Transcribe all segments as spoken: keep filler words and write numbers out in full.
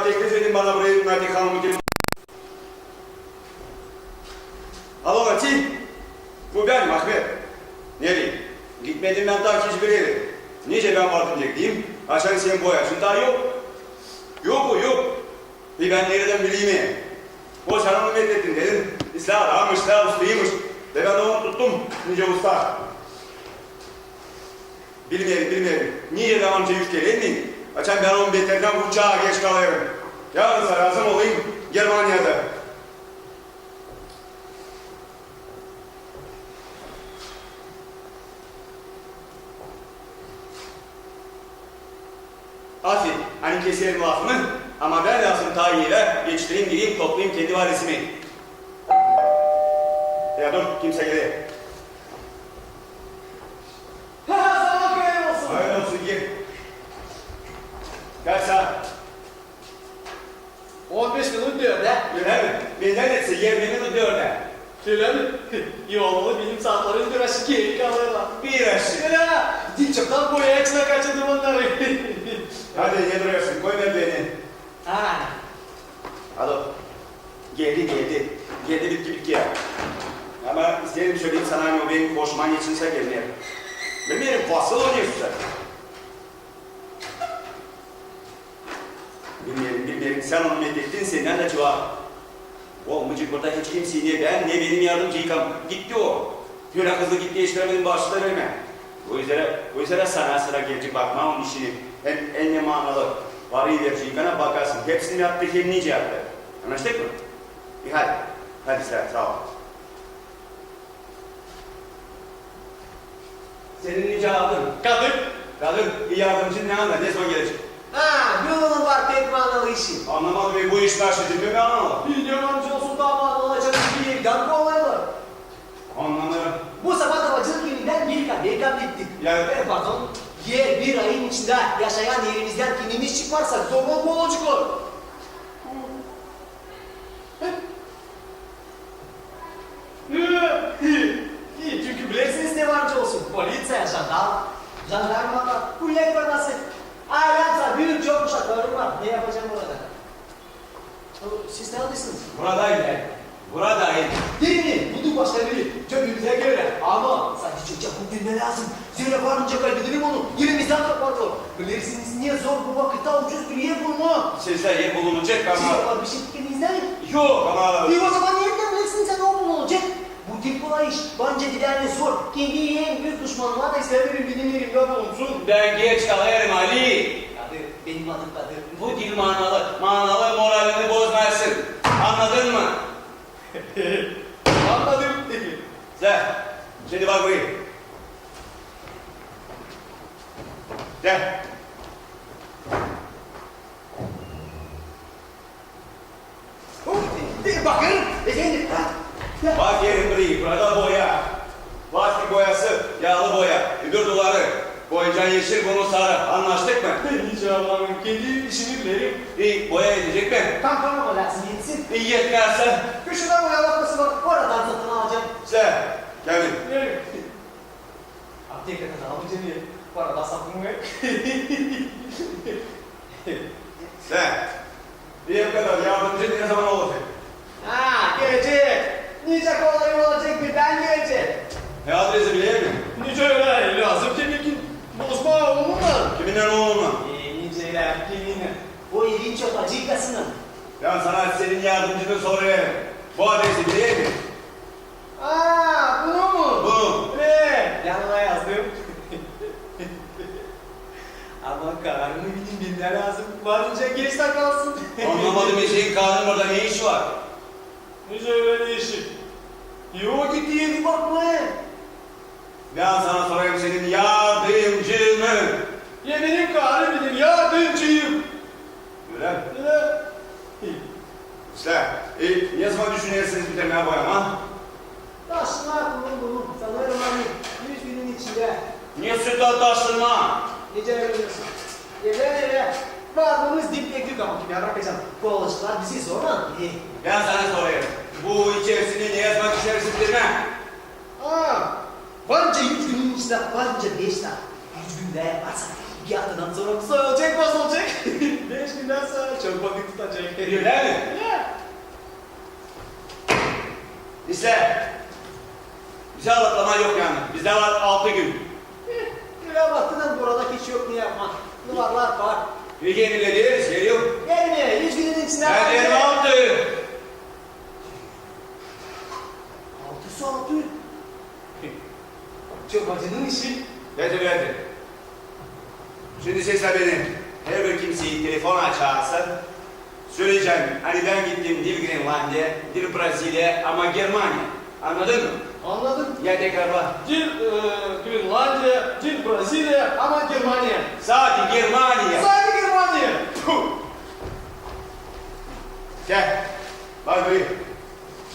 Teklif edin bana burayı, Nadik Hanım. Alo, Nadik. Bu benim, Ahmet. Nereyi? Gitmedim bän taa hiçbir erä. Nicä bän vardım deyim, açan senin boyacın taa yok. Yok o, yok. E bän neredän bileyim? O sän onu metlettin dedin. İslää adammış, islää ustaymış. Ve bän onu tuttum nicä usta. Bilmeerim, bilmeerim. Nicä dä onca üfkelenmeyin. Açan bän onun beterindän uçaa geç kalêrım. Yarın sa lääzım olayım Germaniyada. Afet, ani keserim lafını, ama bän lääzım taa evä etiştireyim, gideyim toplayım kendi valizimi. Ya dur, kimsä geler. Sabaa hayır olsun. Hayır olsun, gir. Kaç saat? On beş minut dördä. Ölä mi? Bendän etse, yirmi minut dördä. Ölä mi? Yolunu benim saatlarım bir aşık geri kalêrlar. Bir aşık. Ölä. Diil çoktan boya için kaçırdım onnarı. Hadi, ne durêrsın? Koy ver beni. Ha. Alo. Geldi, geldi. Geldi bitki bitki ya. Ama isteerim söleyim sana, ani o benim hoşuma neçinsä gelmeer. Bilmeerim, fasıl o neçinsä. Bilmeerim, bilmeerim. Sän onu metlettin, sendän dä cuvap. O mıcık burada hiç kimsey, ne bän, ne benim yardımcıykam. Gitti o. Ölä hızlı gitti, etiştiremedim baaşlık da vermää. O üzerä, o üzerä sana sıra gelecek bakmaa onun işini. Hem en ne manalı parayı vereceykänä bakarsın. Hepsini yaptı, hem nicä yaptı. Annaştık mı? E, hadi. Hadi sän, saa ol. Senin nicä adın? Kadır. Kadır, e, yardımcın ne annar, ne zaman gelecek? Ha, bir onun var pek manalı işi. Annamadım, e, bu iş nasıl, bilmeerim, anlamadım. Bilmeerim, amcaoğlu, taa manalı açan bir evdän kovêrlar. Annamêêrım. Bu sabaa da bacının evindän bir kadın geldi. Ya. E, pardon, eer bir ayın içindä yaşayan erimizdän kimimiz çıkmarsak, zorluk olacek o. Çünkü bilersiniz ne var, amcaoğlu? Polisiya, jandarm-, jandarma var, kullet var nasıl. Aylän sa büük, çok uşaklarım var. Ne yapacam orada? Siz neredesiniz? Buradayım bän. Buradayım. Diil mi? Bulduk başka biri. Gönlünüzä görä. Ama sadecä çabuk bilmää lääzım. Zerä varınca kaybederim onu. Erimizdän koparêr. Bilersiniz, ne zor bu vakıtta ucuz bir er bulmaa. Sizdä er bulunacek ama... Sizdä var bişey dikeniniz? Yok ama... E, o zaman neredän bilersiniz, ani o bulunacek? Bu diil kolay iş. Bence diil dä zor. Kendi en büük duşmanıma da isteerim benim erimdä bulunsun. Bän geç kalêrım, Ali. Kadır, benim adım Kadır. Bu diil manalı. Manalı, moralini bozmarsın. Annadın mı? Annadım. Sä, şindi bak burayı. Sä. Bakın, efendim. Ha? Sä. Bak, erim, burayı, burada boya. Plastik boyası, yaalı boya. Öbür duvarı boyayacam eşil, bunu sarı. Annaştık mı? Hiç anlamêêrım. Kendi işimi bilerim. E, boya edecek mi? Tam, tam ama lääzım etsin. E, etmärä? Köşedä boya lafkası var. Oradan satın alacam. Sä, Kamil. Bilerim. Aptekada alacam, para da satın ver. Sä, bir kadar yardımcı ne zaman olacek? Ha, gelecek. Nicä kolay olacek, birdän gelecek. E, adresi bilerim. Nicä ölä, lääzım ki bir kim bozmaa onunnan. Kiminnän onunnan? E, nicä ölä, kiminnän? O erin çopacıkasınnan. Bän sana senin yardımcını sorêrım. Bu adresi bilerim. Aa, bunu mu? Bunu. Ee, yanına yazdım. Ama karını benim bilmää lääzım. Varınca geç da kalsın. Annamadım, eşeyin karının burada ne işi var? Nicä ölä ne işi? Yok, gitti evi bakmaa. Bän sana sorêrım senin yardımcını. Ya benim karı benim yardımcım. Ölä mi? Ölä. Sä, e, ne zaman düşünersiniz bitirmää boyamaa? Taşınmaa, kulum, kulum. Sanêrım, ani üç günün içindä. Ne söz taşınmaa? Nicä ölä diyorsun? Evä, evä. Varlığımız dip-dipdüz ama kim yarrak edecek? Kovalıcılar bizi zorlan. E. Bän sana sorêrım. Bu içerisini ne zaman düşünersiniz bitirmää? Aa, varınca üç günün içindä, varınca beş saat. Üç gün dä yaparsak, iki aftadan sora soyulacek, bozulacek. Beş Bilmezsä, çorba bir tutacek. Ölä mi? Ya. İslää. Bizä alatlamaa yok yani. Bizdä var altı gün. Eh, ölä baktın, burada hiç yok ne yapmaa. Duvarlar var. Ve yenilederiz, geliyor. Verme, üç günün içindä. Ben derim altı. Altı saat. Çorbacının işi. Verdi, verdi. Şindi seslä beni. Herbir kimseyi telefon açarsa, söleyecäm, ani bän gittim diil Grenlandiya, diil Braziliya, ama Germaniya. Annadın mı? Annadım. Ya tekrarla. Diil, e, Grenlandiya, diil Braziliya, ama Germaniya. Sade Germaniya. Sade Germaniya. Tfu! Gel. Bak burayı.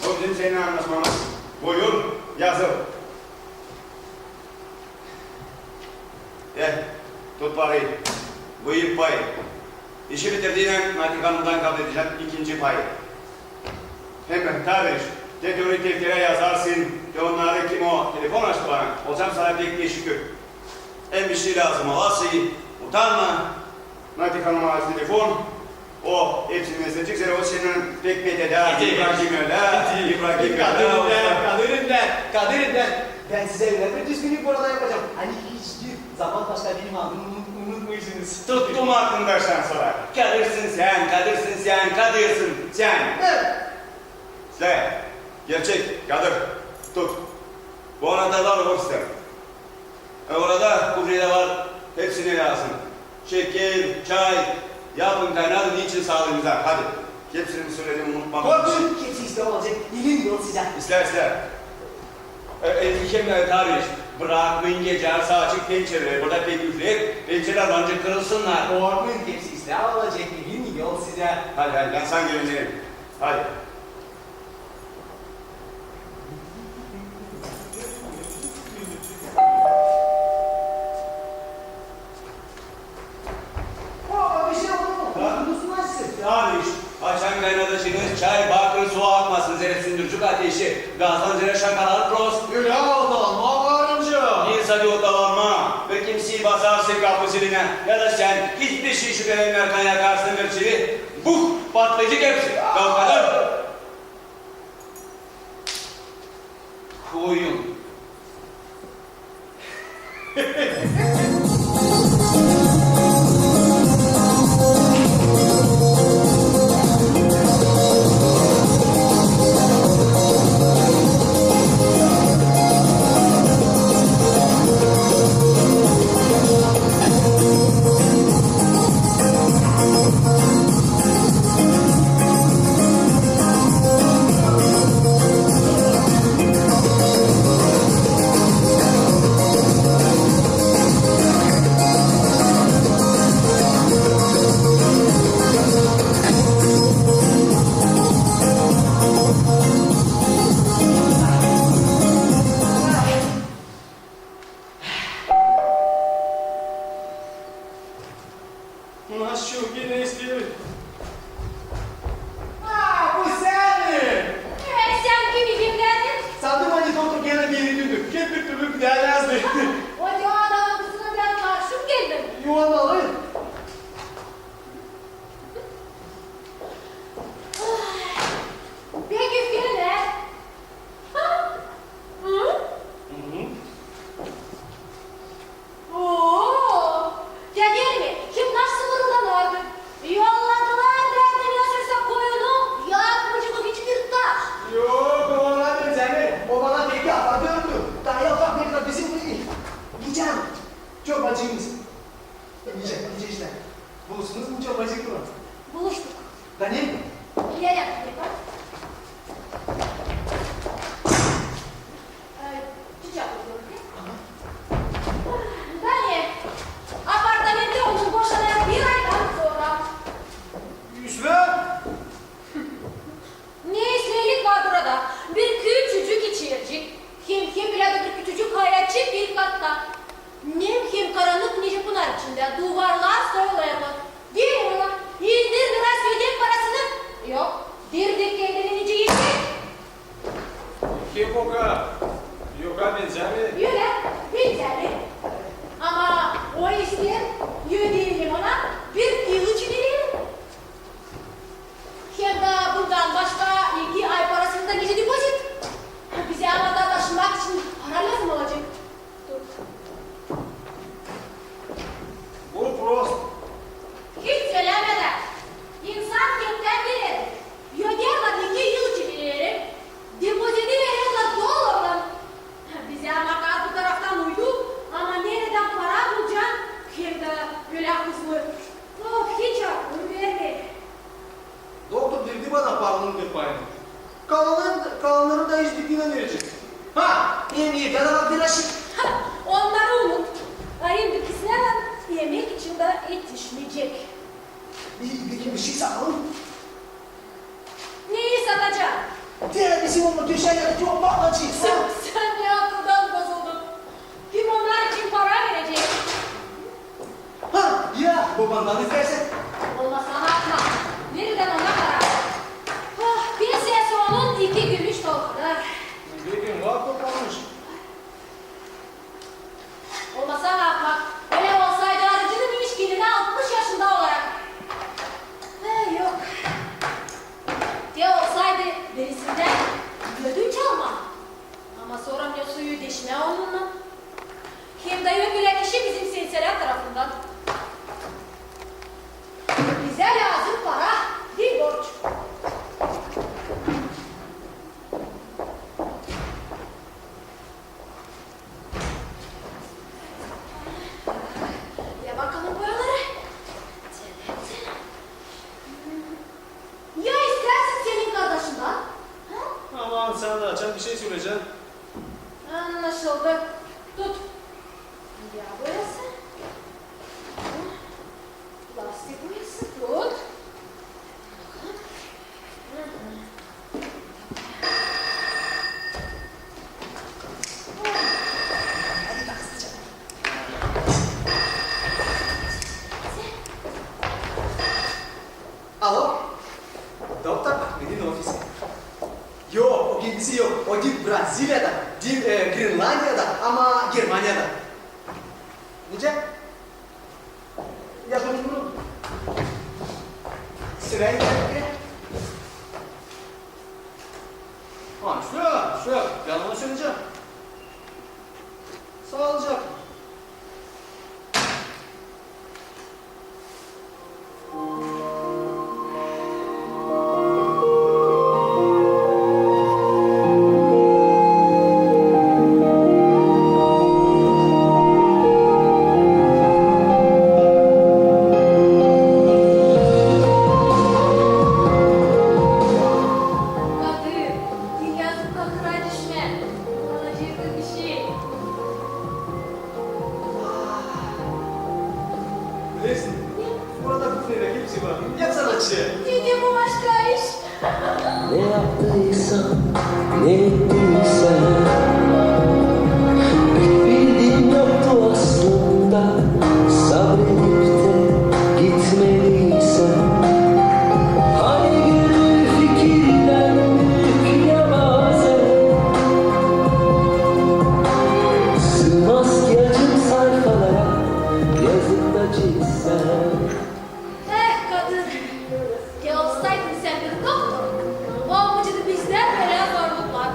O bizim seninnän annaşmamız. Buyur, yazıl. Gel, tut parayı. Bu ilk pay. İşi bitirdiynän Nati hanımdan kabledecäm ikinci payı. Hem, tabii, te onu defterä yazarsın, te onnarı kim o telefon açtı bana, olacam sana pek teşekkür. Hem bir şey lääzım olası, utanma. Nati hanıma aç telefon, o hepsini izleyecek, zerä o seninnän pek met edär. Edi. İbrahim ölä, edi. İbrahim ölä. Kaderinden, kaderinden, kaderinden. Bän sizä ölä bir düzgünlük burada yapacam, ani hiçbir zaman başka benim adımı unut-, unutmayasınız. Tuttum aklımda ştan sora. Kadırsın sän, Kadırsın sän, Kadırsın sän. Ne? Sän, gerçek Kadır, tut. Bu anahtarlar ofistä. E, orada kufredä var, hepsini lääzım. Şeker, çay, yapın, kaynadın, için saalıınıza. Hadi. Hepsini mi söledim, unutmadım. Korkmayın, hepsi islää olacek elin yol sizä. İslää, islää. E, e, hem, e, tabii, brakmayın gecä arsa açık pençereleri. Burada pek üfleer, pençereler ancak kırılsınnar. Korkmayın, hepsi islää olacek elin yol sizä. Hadi, hadi, bän sana güvenerim. Hadi. Baba, bir şey oldu mu? Ha? Kurusun açsın. Tabii, açan kaynadacınız çay, bakın, su akmasın, zerä sündürcük ateşi. Gazdan zerä şakalar prost. Ölä odalanma, karıncı. Diil sade odalanma. Bir kimseyi basarsın kapı zilinä, ya da sän hiçbir şey şüphelenmärkän yakarsın bir çivi. Buh! Patlayacek hepsi. Ya o kadar. Koyun. Nasıl gene isteerim? Aa, bu sän mi? E, sän kimi bekledin? Sandım, ani Totuk genä beni düündü. Hep bir türlü bidä lääzdi. O te o adamın kızına bän karşı mı geldim? Yuvanalıyım. Pek üfkelenä. Ha? Hı? Hı hı. Oo! Ya gelme, hem nasıl mırıldanardı. Yolladılar derdini, sürse koyunu, yapmacık o hiçbir taş. Yok, o ona benzämez. O bana pek yalvardı, öptü. Taa yalvardı, ne kadar bizim gibi. Gidecäm. Çorbacıımız. Nicä, nicä işlär? Buluştunuz mu çorbacıklan? Buluştuk. Da ne? İleri yaptık. Ee, çiçek oldu. Aha. Da ne? Apartamentte onun boşanêr bir aydan sora. İslää? Ne isläälik var burada? Bir küçücük içercik. Hem, hem bölä dä bir küçücük hayatçık ilk katta. Nem hem karannık nicä pınar içindä. Duvarlar soyulêrlar. Deer ona, indir biraz ödek parasını, Kalanları da iş dükküünä verecek. Ha, hem evdä dä var bir aşık. Ha, onnarı unut. Arenda ikisä dä emek için dä etişmeyecek. İi, peki bir şey satalım? Neyi satacaa? Dä bizim onunnan döşää ya da çok bakacak. Sän, sän ne akıldan bozuldun? Kim onnar için para verecek? Ha, ya, bobandan isteersin. Olmasa, atma. Neredän ona para? Ah, pensiyası onun iki gümüş tolkadar. Dedim, var toplamış. Olmasa, atma. Ölä olsaydı, arıcı da münüş kendini altmış yaşında olarak. He, yok. Te olsaydı, birisindän ödünç almaa. Ama sora ne suyu deşmää onunnan. Hem dä yok ölä kişi bizim sensälär tarafından. Bizä lääzım para, diil borç. Ya bakalım boyaları. Ya isteersin senin kardaşından? Ha? Aman, sän dä açan bir şey söleyecän. Annaşıldı. Tut. Ya boyası. Plastik boyası. Tut. Alo? Doktor Ahmedin ofisi. Yok, o kendisi yok. O diil Braziliyada, diil, e, Grenlandiyada, ama Germaniyada. Nicä? Ya, durun, durun. Sırayı ne? Ha, şöylä, şöylä. Yanına sönecäm. Saalıcaklan. Kadir, yazık, kahıra düşmä. Alacak bir şey. Bilersin, burada bu nerä hepsi var. Yapsana çi. Ne de bu başka iş. Ne yaptıysam, ne ettiysem, pek bildiim yoktu aslında. Sabredip de gitmeliysem, hani gönül fikirlendik ya bazen. Sığmaz ki acım sayfalara, yazık da çizsem. Eh, kadın! Te olsaydın sän bir doktor, olmayaceydı bizdä bölä zorluklar.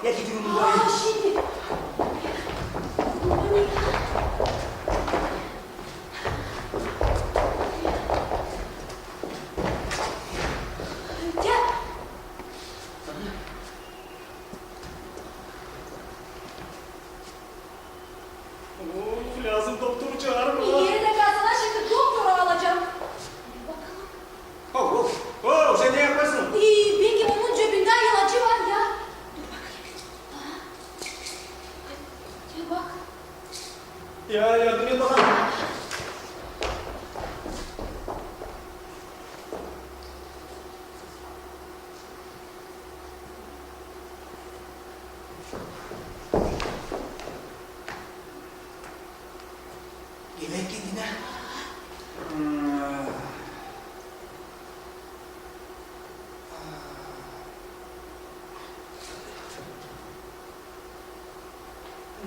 Aa, şindi. Oo, lääzım doktoru çaarmaa. Eer dä kalsın, şindi doktoru alacam. Bakalım. Oo, oo, oo, sän ne yapêrsın? Ee, benim onun cebindä ilacı var ya. Dur bakayım. Aha. Ya bak. Ya, yardım et bana. Gel kendinä.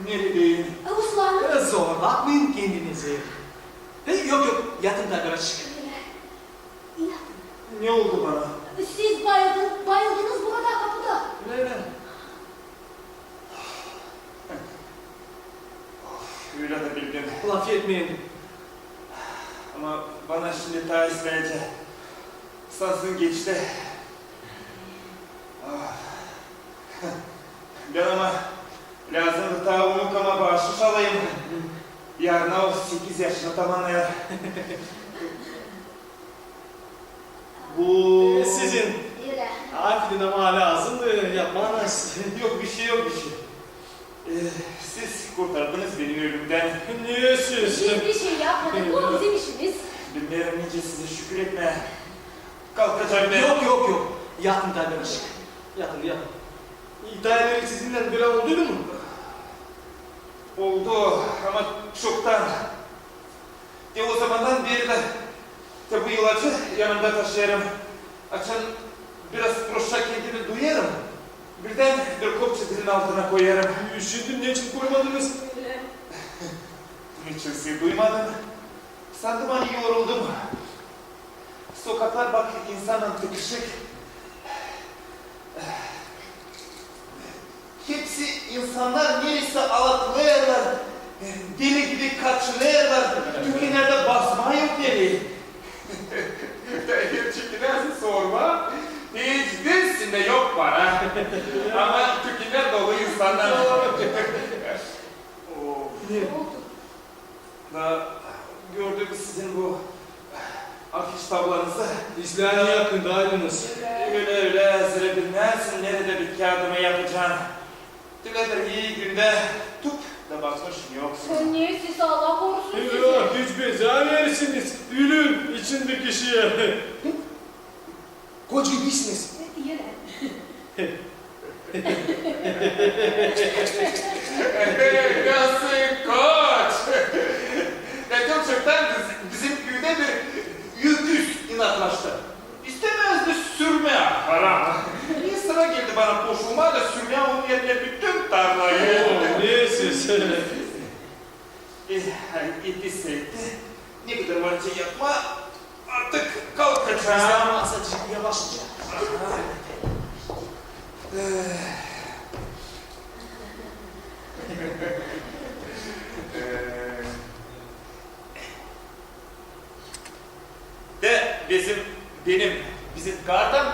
Ne deyim? Ruslan. Zorlatmayın kendinizi. Yok, yok, yatın da birazcık. Ne oldu bana? Siz bayıldı-, bayıldınız burada, kapıda. Ölä mi? Of, ölä dä bildin. Lafetmeyin. Ama bana şindi taa islää sazın geçti. Of. Bän ama lääzımdı taa unukama baaşış alayım. Yarın o sekiz yaşını tamannêêr. Bu... Ee, sizin. Afedin, ama lääzımdı yapmaa. Yok bişey, yok bişey. Ee, siz kurtardınız beni ölümdän. Ne siz? Biz bişey yapmadık, bu bizim işimiz. Bilmeerim nicä sizä şükür etmää. Kalkacam bän. Yok, yok, yok. Yatın da birazcık. Yatın, yatın. İtalyalı sizinnän bölä olduydu mu? Oldu, ama çoktan. Te o zamandan beri dä te bu ilacı yanımda taşıyêrım. Açan biraz proşça kendimi duyêrım, birdän bir kopça dilin altına koyêrım. Üşüdüm, neçin koymadınız? Neçin sän duymadın? Sandım, ani yoruldum. Sokaklar bak insannan tıkışık. Hepsi insannar neredä atlêêrlar, deli gibi kaçılêrlar, tükennerdä basma yok deli. Eer çekinärsin, sorma, hiç birisindä yok para. Ama tükenner dolu insannar. Ne oldu? Da gördüm sizin bu afiş tablanızı. İslää yakındaydınız. Ölä, ölä, zerä bilmärsin, neredä bit kiyadımı yapacan. Diledir, ii gündä tutup da bakmış, yoksun. Sän ne, siz Allah korusun sizi. Yok, hiç bezämeersiniz ölüm içindä kişiyi. Koç gibisiniz. Ölä. Nasıl koç? Gerçektan biz, bizim küüdä bir üküz inatlaştı. İstämäzdi sürmää, haram. Sıra geldi bana koşulmaa da sürmää onun erinä bütün tarlayı. Oo, ne siz. Eh, etti-setti. Nekadar var nicä yapmaa, artık kalkacam. Bizlär masacık yavaşça. Aha. Eh. Eh. De bizim, benim vizit kartam.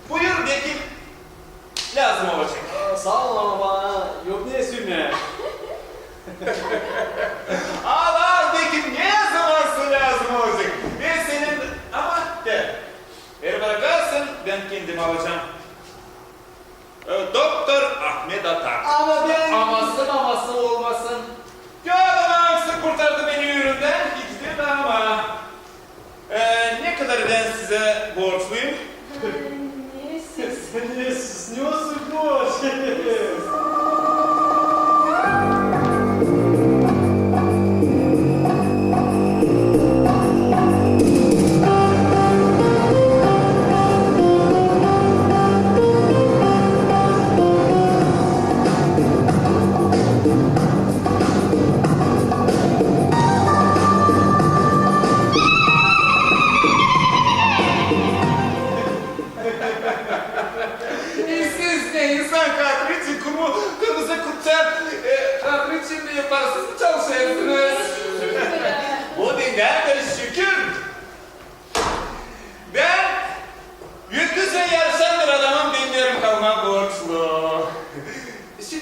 Buyur, bekim lääzım olacek. Aa, saa ol, ama bana yok ne sürmää. Al, al, bekim ne zaman lääzım olacek. Bän senin, ama de, eer brakêrsın, bän kendim alacam. E, doktor Ahmet Atar. Ama bän... Aması-maması olmasın. Gördün, angısı kurtardı beni ölümdän, hiç bir dä ama. E, nekadar bän sizä borçluyum? E, ne siz? Ne siz? Ne olsun borç? E, siz ne, insan hatırı için kumu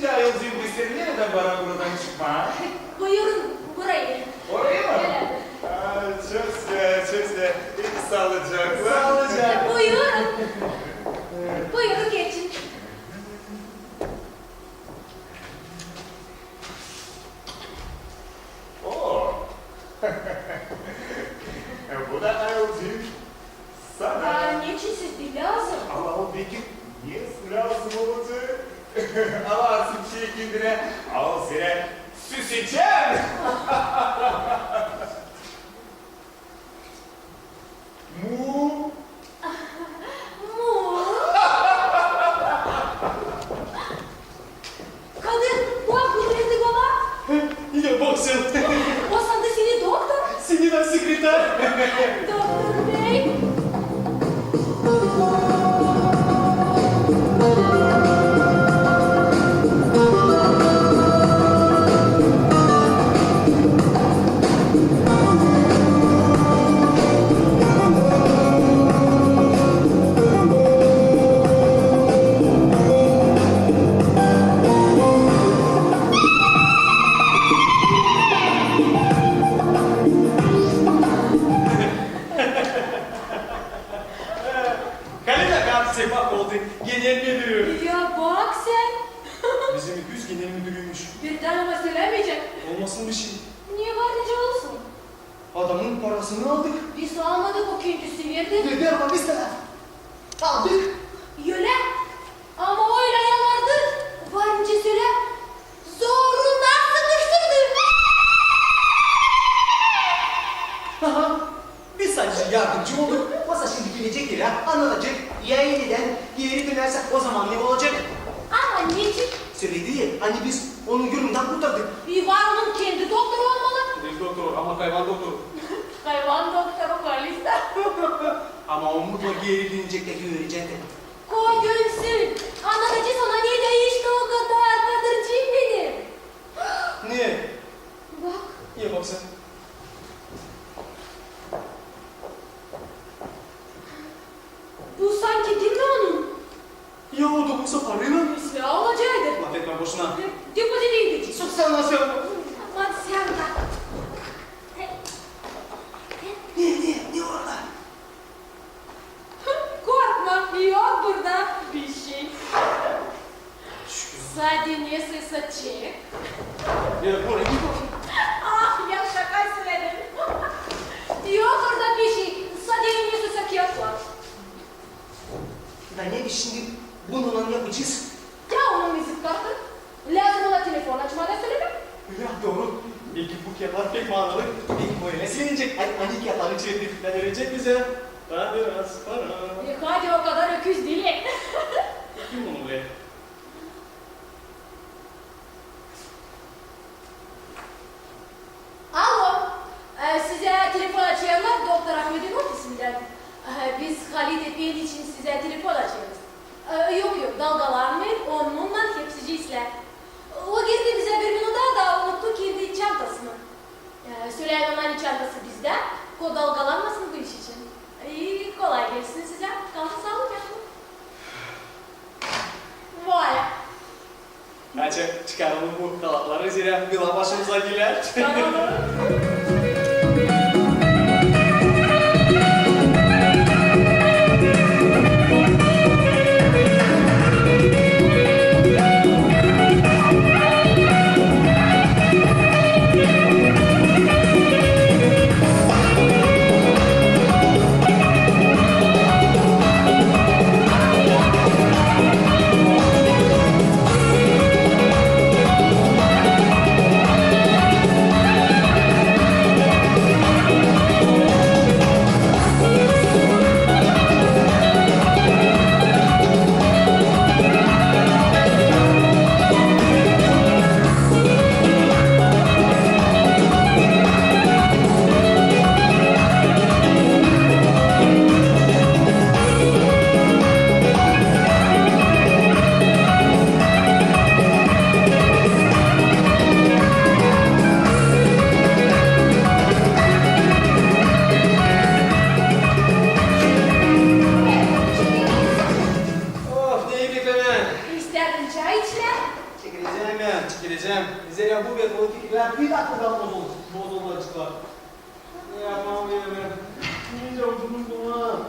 Ayol, biz seni neredän baradık buradan çıkmaa? Buyurun, burayı. Orayı mı? Evet. Aa, çok gözäl, çok gözäl. Peki, saalıcakla. Saalıcakla. Buyurun. Buyurun, geçin. Oo. Bu da ayolcık. Sana. Aa, neçin sizdä lääzım? Ama o peki ne lääzım olacek? Alarsın çekindinä, al seni süsecäm. Mu. Mu. Kadir, bak, bu geldi baba. Ya bak sän. O sandı seni doktor. Seni dä sekretär. Doktor bey. Kalina, kar sepak oldu, genel müdürü. Ya bak sän. Bizim iki üz genel müdürüymüş. Birdän ama sölämeyecek. Olmasın bir şey. Niye var nicä olsun? Adamın parasını aldık. Biz almadık, o kendisi verdi. Verdi ama biz dä. Aldık. Ölä. Ama ölä yalardı. Var nicä sölä. Zoruna sıkıştırdı. Aha. Biz sadecä yardımcı olduk. O sa şindi gidecek evä, annadacek. Ya enidän geeri dönersä, o zaman ne olacek? Ama neçin? Söledi, ani biz onu ölümdän kurtardık. E, var onun kendi doktoru olmalı. Biz doktor, ama hayvan doktoru. Hayvan doktoru, Kalina. Ama o mutlaka geeri dönecek dä görecek. Koy dönsün. Annadacez ona, ne dä işte o kadar, Kadircim benim. Ne? Bak. Ne bak sän? Bu sanki diil mi onun? Ya o da bu sapaaran? İslää olacaydı. Lafetmä boşuna. De, de bu da neydi? Sus sän, nasıl? Aman sän dä. Ne, ne, ne orada? Korkma, yok burada bir şey. Sade nesä çek. Ya, bu ne? Ah, ya şaka söledim. Yok orada bir şey. Sade nesä kiyatlar. Da ne biz şindi bununnan yapacez? Ya onun vizit kartı. Lääzım ola telefon açmaa da sölemää. Ya, dooru. Peki bu kiyatlar pek manalı. Peki bu ölä silinecek. Ay, ani kiyatları çevirip da verecek bizä. Taa biraz para. E, hadi, o kadar öküz diil. Kim onu be? Alo, e, sizä telefon açêrlar doktor Ahmedin ofisindän. E, biz Halit efendi için sizä telefon açêrız. E, yok, yok, dalgalanmayın, onunnan hepsicii islää. O girdi bizä bir minuta da unuttu kendi çantasını. E, söleyim ona, ani çantası bizdä, ko dalgalanmasın bu iş için. E, kolay gelsin sizä, kalın saalıcaklan. Vay. Hadi çıkaralım bu halatları, zerä bela başımıza geler. Çıkaralım. Zerä bu ve politik lär bir dakikadan bozul-, bozulaceklar. Ya, yapamêêrım. Neyleycäm bunu, bunu?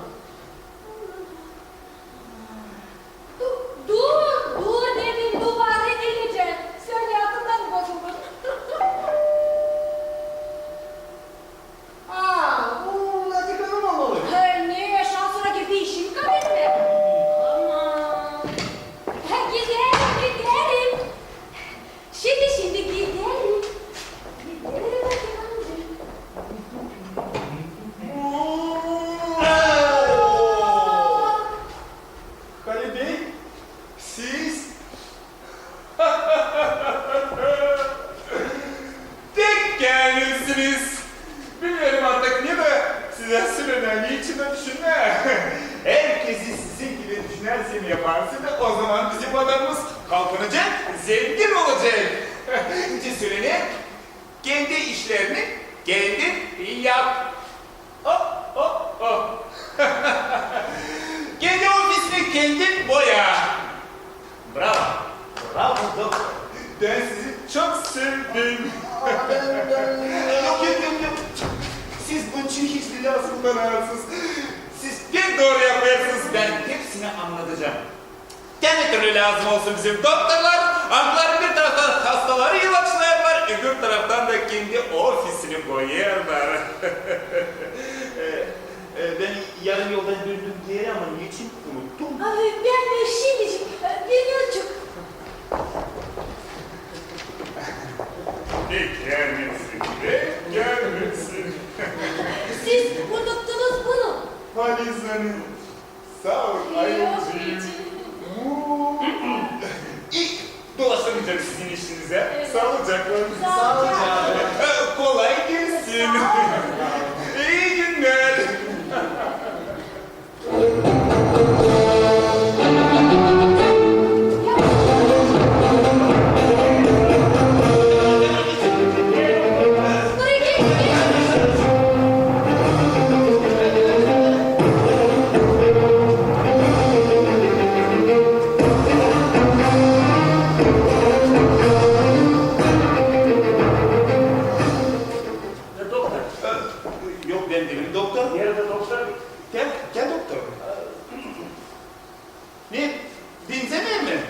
Du-, dur, dur dedim, duvarı delecek. Sän lafından bozuldun. Aa, bu Nazik Hanım olmalı. He, ne, şansına girdi işin kabinine. Aman. Ha, giderim, giderim. Şindi, şindi giderim. Giderim, Nazik Hanımcık. Halil Bey, siz Pek gelmişsiniz. Bilmeerim artık ne dä sizä sölemää, ne için dä düşünmää. Herkezi sizin gibi düşünärsem, yaparsam, o zaman bizim vatanımız kalkınacek, zengin olacek. Nicä sölener, kendi işlerini kendin yap. Hop, hop, hop. Kendi ofisini kendin boya. Bravo. Bravo, doktor. Bän sizi çok sevdim. Yok, yok, yok, yok. Siz bunun için hiç bile hazırlanamazsınız. Siz pek dooru yapêrsınız. Bän hepsini annadacam. Kendi türlü lääzım olsun bizim doktorlar, angıları bir taraftan hastaları ilaçlêêrlar, öbür taraftan da kendi ofisini boyêrlar. E, e, bän yarım yoldan döndüm geeri, ama neçin unuttum? Ay, bän dä şindicik, e, Dünürcük. Pek gelmişsin, pek gelmişsin. Siz unuttunuz bunu. Valizleri. Saa ol, ayılcıım. İi, dolaşamayacam sizin işinizä. Saalıcaklan. Saalıcaklan. Kolay gelsin. İi günnär. Doktor. Yok, bän diilim doktor. Neredä doktor? Gel, gel, doktor. Ne? Benzämeer mi?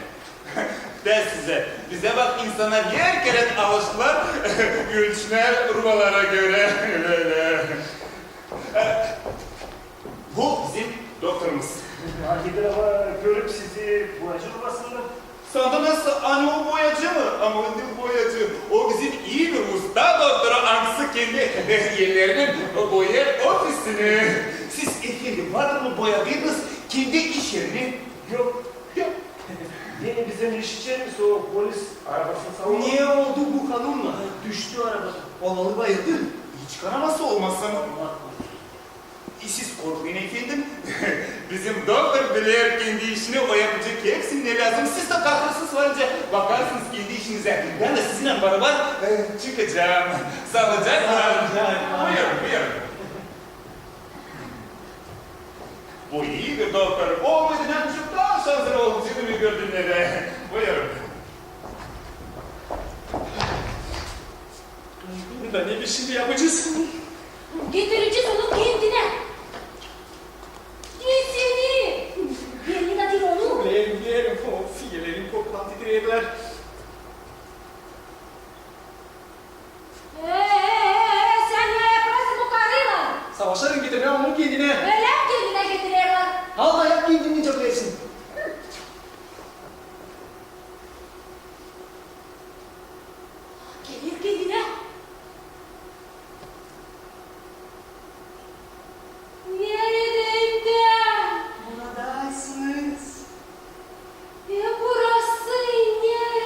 Dä sizä. Bizä bak, insannar her kerä alıştılar ölçmää rubalara görä. Ölä. Bu bizim doktorumuz. Neredä görüp sizi boyacı rubasında? Sandınız, ani o boyacı mı? Ama o diil boyacı. O bizim ii bir usta doktor, angısı kendi ellerinin boyêr ofisini. Siz, efendim, var mı boyadınız kendi iş erini? Yok. Yok. Beni bizim işçimiz o polis arabasını savurdu. Ne oldu bu hanımnara? Düştü arabadan. Olmalı bayıldı. Hiç kanaması olmasın. Allah korusun. E, siz korkmayın, efendim. Bizim doktor biler kendi işini, o yapacek hepsini, ne lääzım. Siz dä kahırsız varınca bakarsınız kendi işinizä. Bän dä sizinnän barabar, e, çıkacam. Saalıcaklan. Saalıcaklan. Buyurun, buyurun. Bu ii bir doktor. Olmadı, ne çok taa şanslı oldu, seni bir gördüğümde dä. Buyurun. Bunda ne biz şindi yapacez? Getirecez onu kendinä. Gelsene. Bän dä onu. Bän, bän, o fiyelerim korkudan titrerlär. Ee, sän ne yapêrsın bu karıylan? Savaşêrım getirmää onu kendinä. Ölä mi kendinä getirerlär? Alma, yap kendin nicä bilersin. Geler kendinä. Neredäyim bän? Buradaysınız. E, burası ne?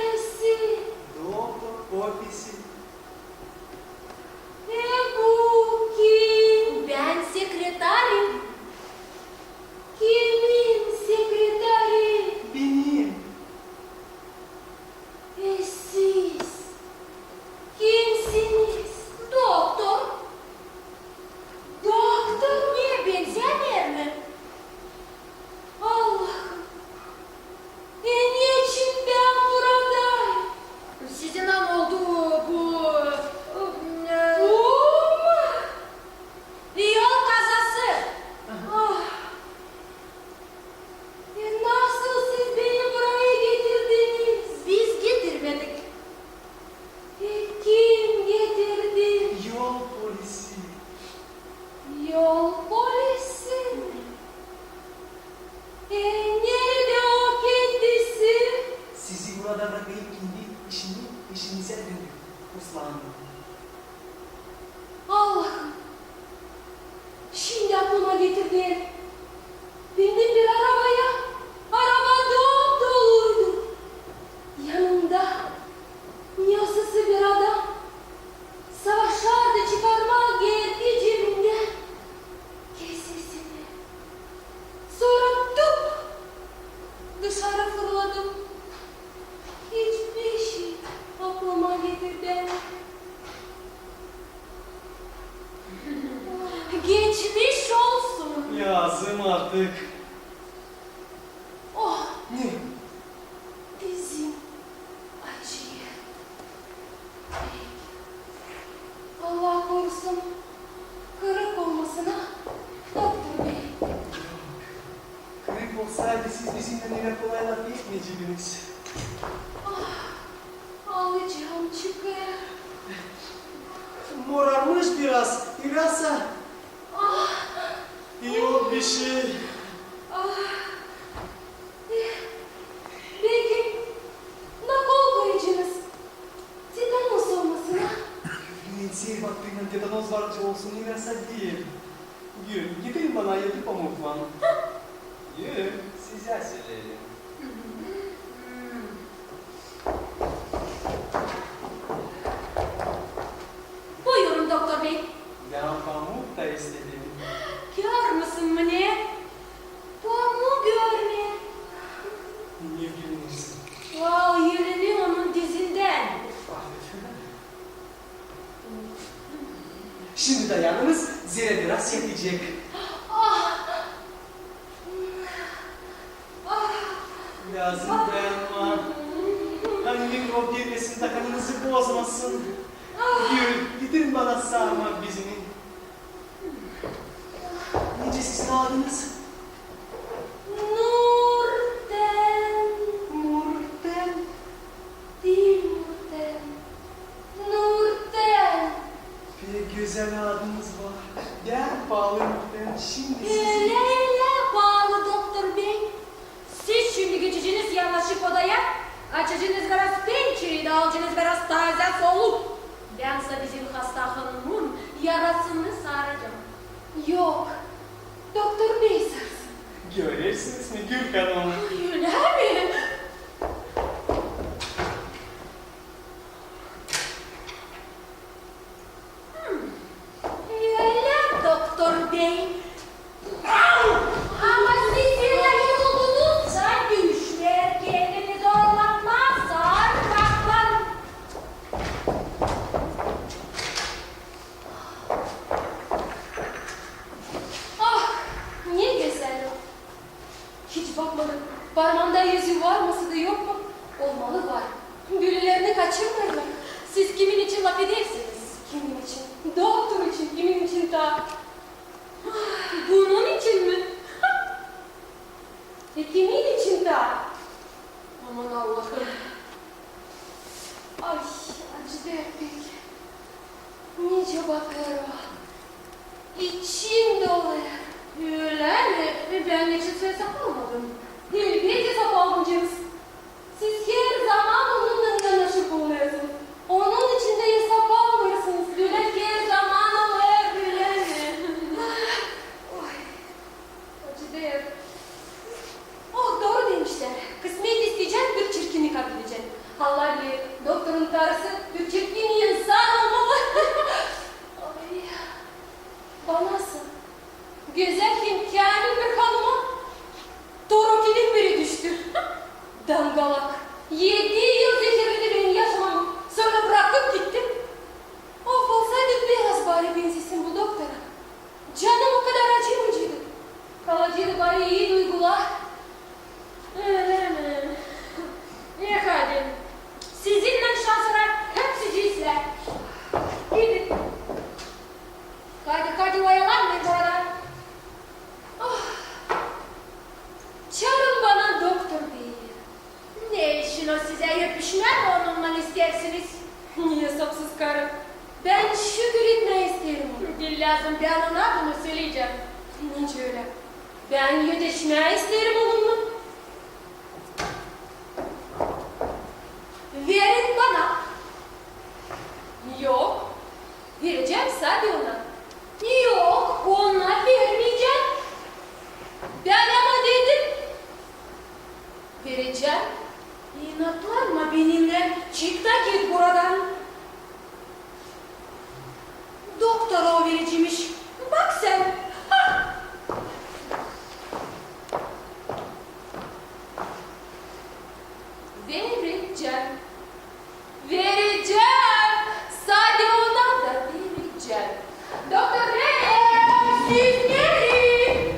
Oh, ne? Dizim acıyêr. Allah korusun, kırık olmasın, ha, doktor bey? Kırık olsaydı, siz bizimnän ölä kolay lafetmeyecediniz. Ah, alacam çıkêr. Morarmış biraz, ölä sa. Ah! Yok bişey. Ah! Eh, beki nakol koyacınız? Tetanos olmasın, ha? Neysä, baktıynan tetanos var olsun, ölä sa diil. Gül, getirin bana yedi pamuklan. Gül, sizä söleerim. Buyurun, doktor bey. Bän pamuk da isteerim. Kör müsün mi ne? Pamuk görmeer. Ne bilmeersin? Vay, elini onun dizindän. Şindi dayanınız, zerä biraz yetecek. Ah! Ah! Lääzım dayanmaa. Ani mikrop girmesin, takanınızı bozmasın. Ah! Gül, getirin bana sarma bezini. Nicä sizin adınız? Nurten. Nurten? Diil Nurten. Nurten. Pek gözäl adınız var. Bän paalı Nurten. Şindi sizi... Ölä, ölä, paalı doktor bey. Siz şindi geçeceniz yanaşık odaya, açacenız biraz pençereyi da alacenız biraz taazä soluk. Bän sa bizim hasta hanımın yarasını saracam. Yok, doktor bey sarsın. Görersiniz mi, Gül hanım? Ay, ölä mi? Hmm. Ölä, doktor bey. Ama siz ölä yoruldunuz da düşmeer, kendini zorlatmaa, sar kaplan. Ah, ne gözäl o. Hiç bakmadım. Parmaanda üzüü var mı, da yok mu? Olmalı var. Bölülerini kaçırmêêrlar. Siz kimin için lafedersiniz? Kimin için? Doktor için, kimin için taa? Bunun için mi? E, kimin için taa? Aman Allahım. Ay, acıdı pek. Nicä batêr o. İçim dolêr. Ölä mi? E, bän neçinsä esap almadım. Elbetki esap almayacanız. Siz herzaman onunnan yanaşık bulunêrsınız. Onun için dä esap almêêrsınız. Ölä herzaman olêr, ölä mi? Oy. Acıdı. Oh, dooru demişlär. Kısmet isteyecän, bir çirkini kabilecän. Alla biler, doktorun karısı bir çirkin insan olmalı. Ay, bana sa gözäl hem käämil bir hanıma torokilin biri düştü. Dangalak. Edi yıl zehirledi benim yaşamamı. Sora brakıp gitti. Of, olsaydı biraz bari benzesin bu doktora. Canım o kadar acımayaceydı. Kalaceydı bari ii duygular. Ölä mi? E, hadi. Sizinnän şansora hepsi islää. Gidin. Hadi, hadi, oyalanmayın burada. Oh. Çaarın bana doktor beyi. Ne için o sizä öpüşmää onunnan isteersiniz? Esapsız karı. Bän şükür etmää isteerim ona. Diil lääzım, bän ona bunu söleyecäm. Nicä ölä? Bän ödeşmää isteerim onunnan. Verin bana. Yok. Verecäm sade ona. Yok, ona vermeyecäm. Bän ama dedim. Verecäm. İnatlanma benimnän, çık da git buradan. Doktora o verecämmiş. Bak sän. Ha! Verecäm. Verecäm. Sade ona da verecäm. Doktor bey, siz neredä?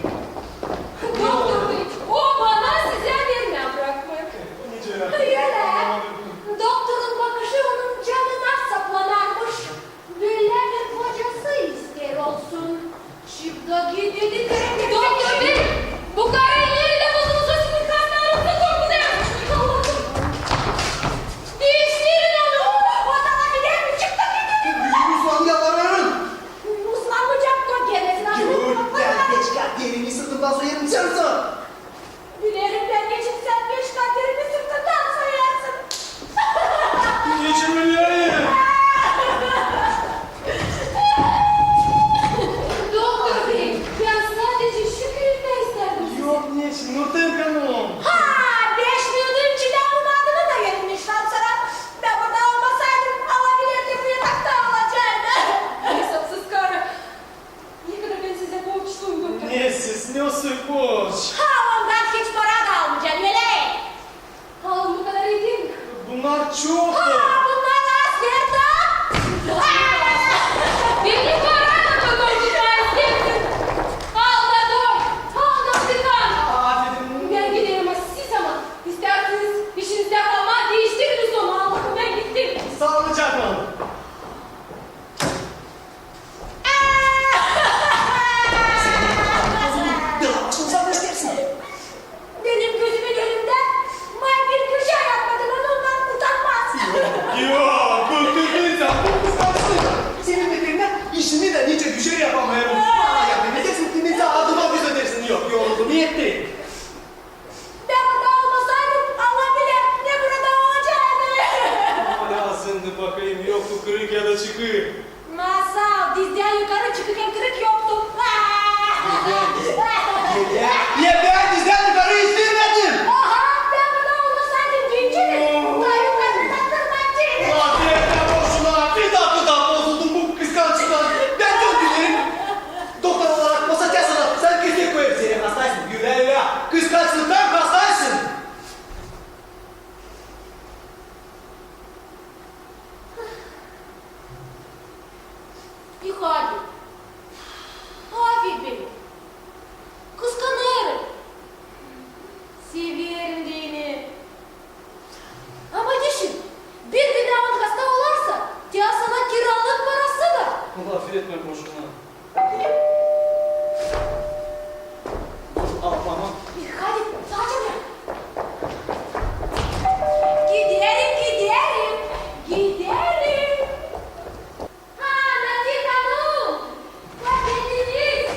Ha, beş minudun içindä onun adını da verin, işlär sora. Bän burada olmasaydım, Allah bilerdi, bu yatakta olacaydı. Esapsız karı. Ne kadar bän sizä borçluyum, bakın. Ne siz, ne o soy borç? Ha, ondan hiç para da almayacam, ölä. Alın bu kadar edin. Bunnar çok. Ha, bunnar az, Gerda. Beni paraylan çok korkutmaa isteersin. Aldator, aldattıkan. Afedin. Bän giderim, a siz ama istärsiniz işinizdä kalmaa, diiştirin sonu. Allahım, bän gittim. Saalıcaklan. Benim gözümün önündä may bir kişi yapmadı, ondan utanmaz. Yok, bu kızın, bu kızın. Senin beterindän işini dä nicä düşer yapamêêrım. Bana yardım edeceksin, kimsä adıma söz edersin. Yok, yoruldum, yetti. Bän burada olmasaydım, Allah biler, ne burada olacaydı. Ama lääzımdı, bakayım, yoktu kırık ya da çıkık. Nasıl? Dizdän yukarı çıkık hem kırık yoktu. Ya, ya bän dizdän yukarı istirmedim. Aha, bän burada olmasaydım, dincili. Taa yukarı taktırmadım. Ulan, bir boşuna, bir dakika bozuldum bu kıskançlıktan. Bän dön giderim. Doktor olarak masada sana, sän kesek koyarım, sän hastaysın. Ölä, ölä. Kıskançlıktan hastaysın. İ hadi. Afet beni. Kıskanêrım. Severim deyni. Ama düşün, bir gün dä on hasta olarsa, te sana kiralık parası da. Lafetme boşuna. Al, tamam. Hadi, hadi. Giderim, giderim, giderim. Ha, Nadir hanım! Hoş geldiniz!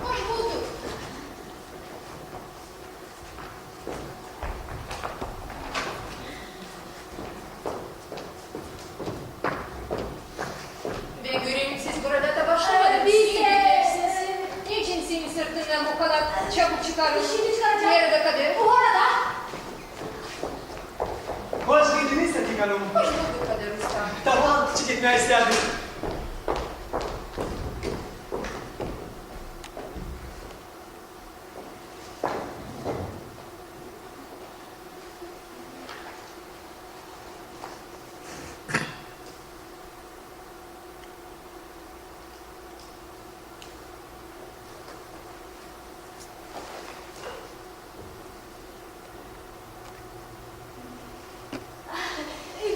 Hoş bulduk. Bän görerim, siz burada da başlamadınız. Ee, biz, e, neçin senin sırtından bu kadar çabuk çıkarıldı? Şimdi çıkaracağım. Nerede Kadir? Bu arada. Hoş geldiniz, Nadir hanım. Hoş bulduk, Kadir usta. Tamam, çıkıp gitmää isteerdim.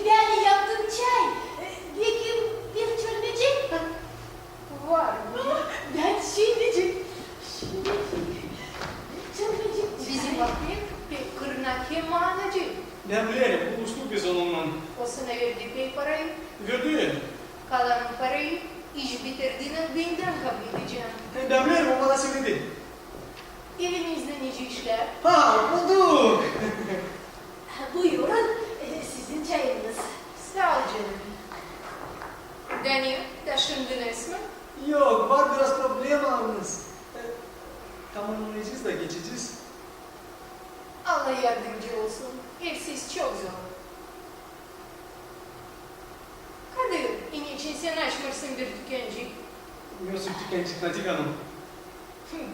Bän yaptım çay. Bekim bir çölmecik? Var mı? Bän şindicik, şindicik. Çölmecik. Bizim Afet pek kırnak hem maanacı. Bän bilerim, buluştuk biz onunnan. O sana verdi pek parayı? Verdi. Kalan parayı iş bitirdiynän bendän kabledecän. Bän bilerim, o bana söledi. Evinizdä nicä işlär? Ha, bulduk! Buyurun, e, sizin çayınız. Saa ol, canım. Da ne, taşındınız mı? Yok, var biraz problemamız. E, tamamlayacez da geçecez. Allah yardımcı olsun. Evsiz çok zor. Kadir, neçin sän açmêêrsın bir tükkäncik? Nesoy tükkäncik, Nadir hanım?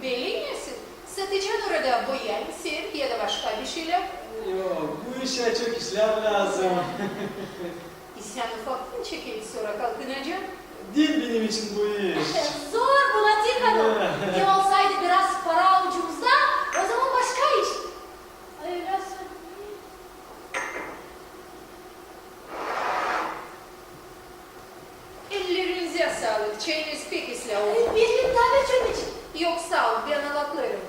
Beli nesoy. Satacaan orada boya, ser ya da başka bir şeylär. Yok, bu işä çok işlär lääzım. E, sän ufaktan çekil, sora kalkınacaan. Diil benim için bu iş. Zor bu, Nadir hanım. Ya olsaydı biraz para avucumuzda, o zaman başka iş. Ay, nasıl? Ellerinizä saalık, çayınız pek islää oldu. Ay, benim taa bir çölmecik. Yok, saa ol, bän alaklarım.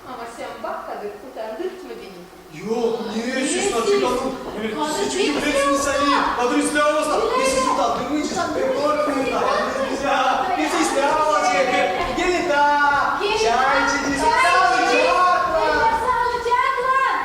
Ama sän bak, Kadir, utandırtma beni. Yok, ne siz, Nadir hanım? Siz çok bilmezsiniz seni. Kadir islää olsa, ne siz utandırmayacez. Korkmayın, dayanın ya. Ne siz islää olacek? Gelin taa. Çay içecez. Saalıcaklan. Saalıcaklan.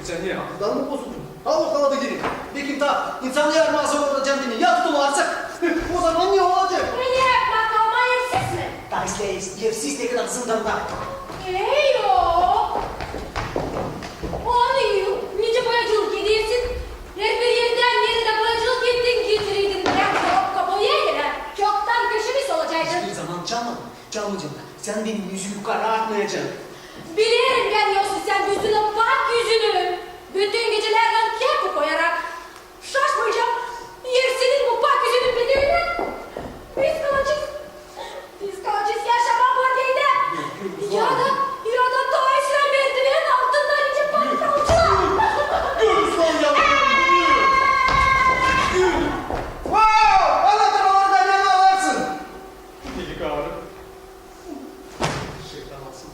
Sän ne, akıldan mı bozuldun? Al o kaadı geri. Bekim taa insanı yarmaa zorlayacam beni. Ya tutulêrsam? O zaman ne olacek? Öyle yapmaa kalmaa ersiz mi? Taa islää ersiz, ne kadar zındanda. Ey, yok. Onu nicä boyacılık edersin? Herbir erdän neredä boyacılık ettin, getireydin bir korobka boya, ya çoktan köşemiz olacaktı. Hiçbir zaman çalmadım. Çalmayacam da, sän benim üzümü karartmayacan. Bilerim bän, yoksa sän gözünä bak, üzünü. Bütün gecelär kep koyarak. Şaşmayacam, ersiniz bu bak üzünün bedeninä. Biz kalacez, biz kalacez yaşamaa bu evdä. Ya da, ya da taa üstüne merdiven altında nicä bak kalacez. Gör, Ruslan, yalvarırım, yürü. Yürü. Vau! Ana, oradan ne alırsın? Deli karı. Şeytan alsın.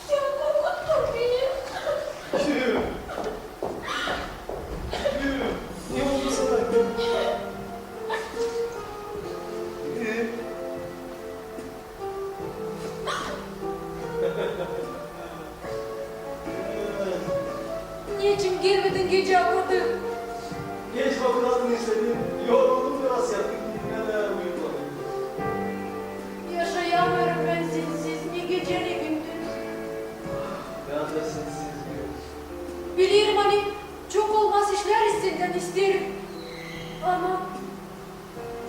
Sän korkuttun beni. Yürü. Yürü. Ne oldu sana? Yürü. Neçin gelmedin gecä kadar? Geç vakıt atın istedim. Yoruldum biraz, yattık dinlää dä uyukladım. Yaşayamêêrım bän sensiz ni gecä, ni gündüz. Bän dä sensiz gündüz. Bilerim, ani çok olmaz işlär sendän isteerim. Ama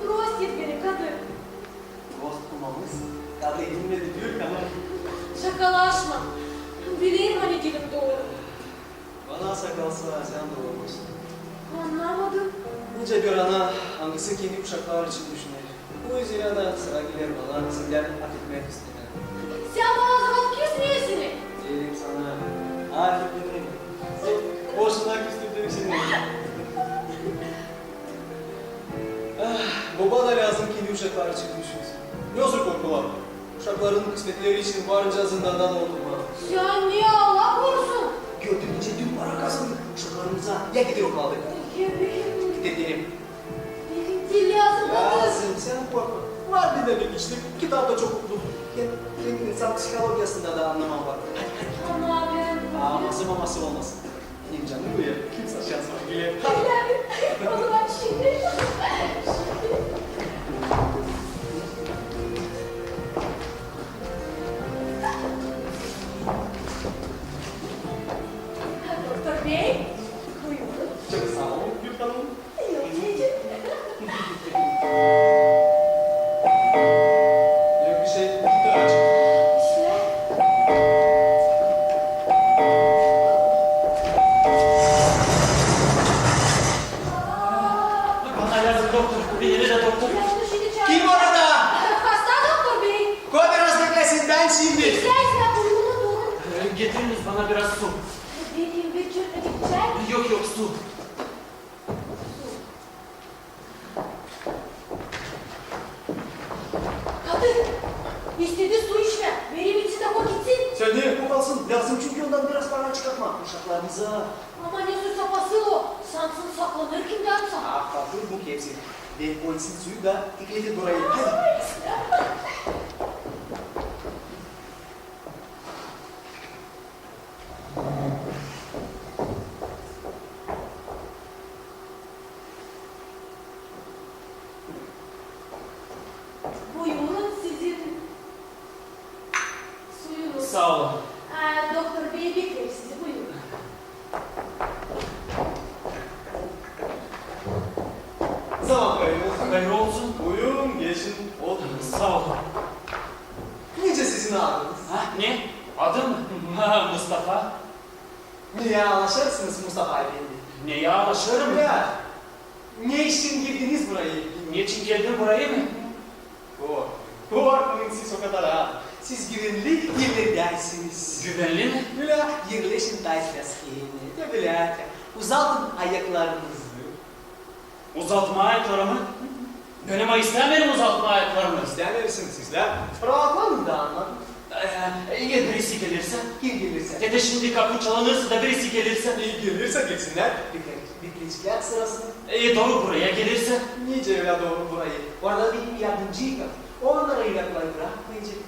prost et beni, Kadır. Prost olmamız Kadır bilmedi, diyor ki, ama. Şakalaşma. Bilerim, ani diilim dooru. Bana kalsa, sän dä olmaz. Annamadım. Nicä bir ana, angısı kendi uşakları için düşüner. Bu üzerä dä sıra geler bana sendän afetmäk istemää. Sän bana o zaman küsmeersin. Deerim sana, afetmeerim. Boşuna küstürdüm seni. Ah, boba da lääzım kendi uşakları için düşünsün. Ne olsun korkular? Uşakların kısmetleri için varınca zındanda da oturmaa. Sän ne, Allah korusun! Gidelim o halda. Gidelim. Benim dil lääzım. Lääzım, sän korkma. Var bendä bir kişilik, kitap da çok okudum. Hem, hem insan psihologiyasında da annamam var. Hadi, hadi. Ama bän... Aması maması olmasın. Benim canım bu ya. Kim satacak sana bile? Öyle mi? O zaman şimdi. Doktor bey, buyurun. Çok saa olun, Gül hanım. Yok, ne için? Yok bir şey, bitti aç. İşlär. Bana lääzım doktor, beni de doktor. Kim orada? Hasta doktor bey. Koy biraz beklesin, bän şindi. İşlär, buyurun, buyurun. Ee, getiriniz bana biraz su. Benim bir çörpecik çay. Yok, yok, su. Su. Kadın istedi su içmää. Vereyim içsin, o gitsin. Sän de, o kalsın. Lääzım çünkü ondan biraz para çıkartmaa uşaklarımıza. Ama ne su sapası o? Sansın saklanêr kimdän sa. Ah, fakir bu hepsi. Ver o içsin suyu da dikletin burayı. Hadi. Buyurun, sizin suyunuz. Saa olun. Aa, doktor bey bekleer sizi, buyurun. Zaman hayır olsun. Hayır olsun. Buyurun, geçin, oturun. Saa olun. Nicä sizin adınız? Ha, ne? Adım? Ha, Mustafa. Neyä alaşêrsınız, Mustafa efendi? Neyä alaşêrım? Ya, ne için geldiniz burayı? Ne için geldim burayı mı? Korkmayın, korkmayın siz o kadar ha. Siz güvenli erlerdäsiniz. Güvenli mi? Ölä, erleşin da islää seni. Ölä, uzatın ayaklarınızı. Uzatmaa ayaklarımı? Bän ama istämeerim uzatmaa ayaklarımı. İstämeersiniz siz dä. Raatlanın da, annadım. Ee, ya birisi gelirsä? Kim gelirsä? Dä şindi kapu çalınırsa da birisi gelirsä? E, gelirsä gelsinnär. Bekle-, bekleyiciklär sırasını. E, dooru buraya gelirsä? Nicä ölä dooru burayı? Orada benim yardımcıykam. Onnarı ayakları brakmayacek.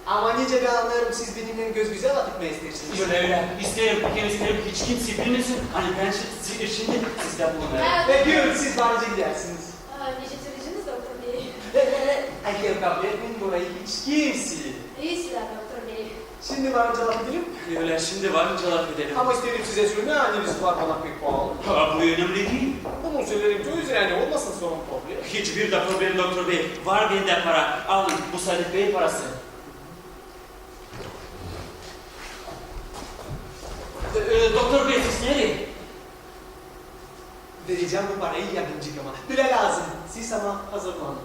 Ama nicä bän annêêrım, siz benimnän göz-gözä lafetmää isteersiniz. Ölä, ölä. İsteerim, hem isteerim, hiç kimsey bilmesin, ani bän şi-, şi-, şindi sizdä bulunêrım. Ha. E, buyurun, siz varınca gidärsiniz. Aa, nicä söleceniz, doktor bey? E, e, e, ay, kabletmeyin burayı hiç kimseyä. İi sizlär, doktor bey. Şindi varınca lafedelim. Ölä, şindi varınca lafedelim. Ama isteerim sizä sölemää, ani biz var bana pek paalı. Ha, bu önemli diil. Bunu söleerim ki, o üzerä, ani olmasın sorun, problem. Hiçbir dä problem, doktor bey. Var bendä para. Alın, bu Sadık beyin parası. E, e, doktor bey, siz nereyi? Verecäm bu parayı yardımcıykama. Bölä lääzım. Siz ama hazırlanın.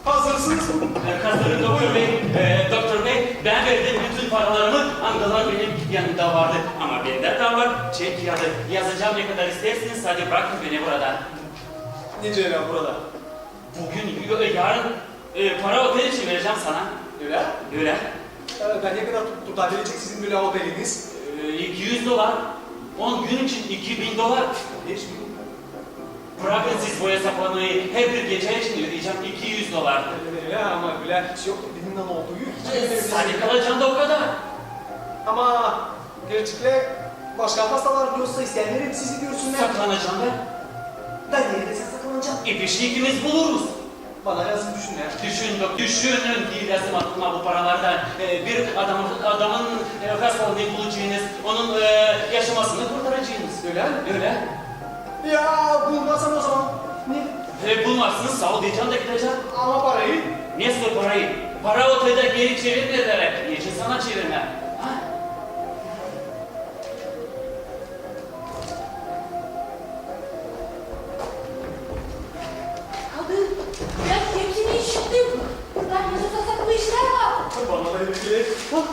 Hazırsınız mı? E, hazırım, doktor bey. E, doktor bey, bän verdim bütün paralarımı, angıları benim yanımda vardı. Ama bendä dä var çek kiyaadı. Yazacam, ne kadar isteersiniz, sade brakın beni burada. Nicä ölä burada? Büün, yarın, e, para otel için verecäm sana. Ölä? Ölä. E, da ne kadar tut-, tutabilecek sizin bölä oteliniz? E, iki üz dolar. On gün için iki bin dolar. Beş bin. Brakın siz bu esaplamayı, herbir gecä için ödeyecäm iki üz dolar. Ölä, ölä, ama bölä iş yoktur, benimnän oldu. E, sade kalacam da o kadar. Ama Gerçekten başka hastalar biliyorsa isteerim sizi görsünnär. Saklanacam da. Da neredä sän saklanacan? E, bir şey ikimiz buluruz. Bana lääzım düşünmää. Düşün, dok-, düşünün, diil lääzım atılmaa bu paralardan. E, bir adamın, adamın, e, hastalığını bulacanız, onun, e, yaşamasını kurtaracanız. Ölä? Ölä. Ya bulmazsam o zaman? Ne? E, bulmazsın, saa ol deyecäm da gidecäm. Ama parayı? Ne sor parayı? Para otelde geri çevirmedilär. Ne için sana çevirmää? Ha? Kadın, bän hepsini işittim. Burada ne saklı işlär var. Bana da öyle geler. Ah!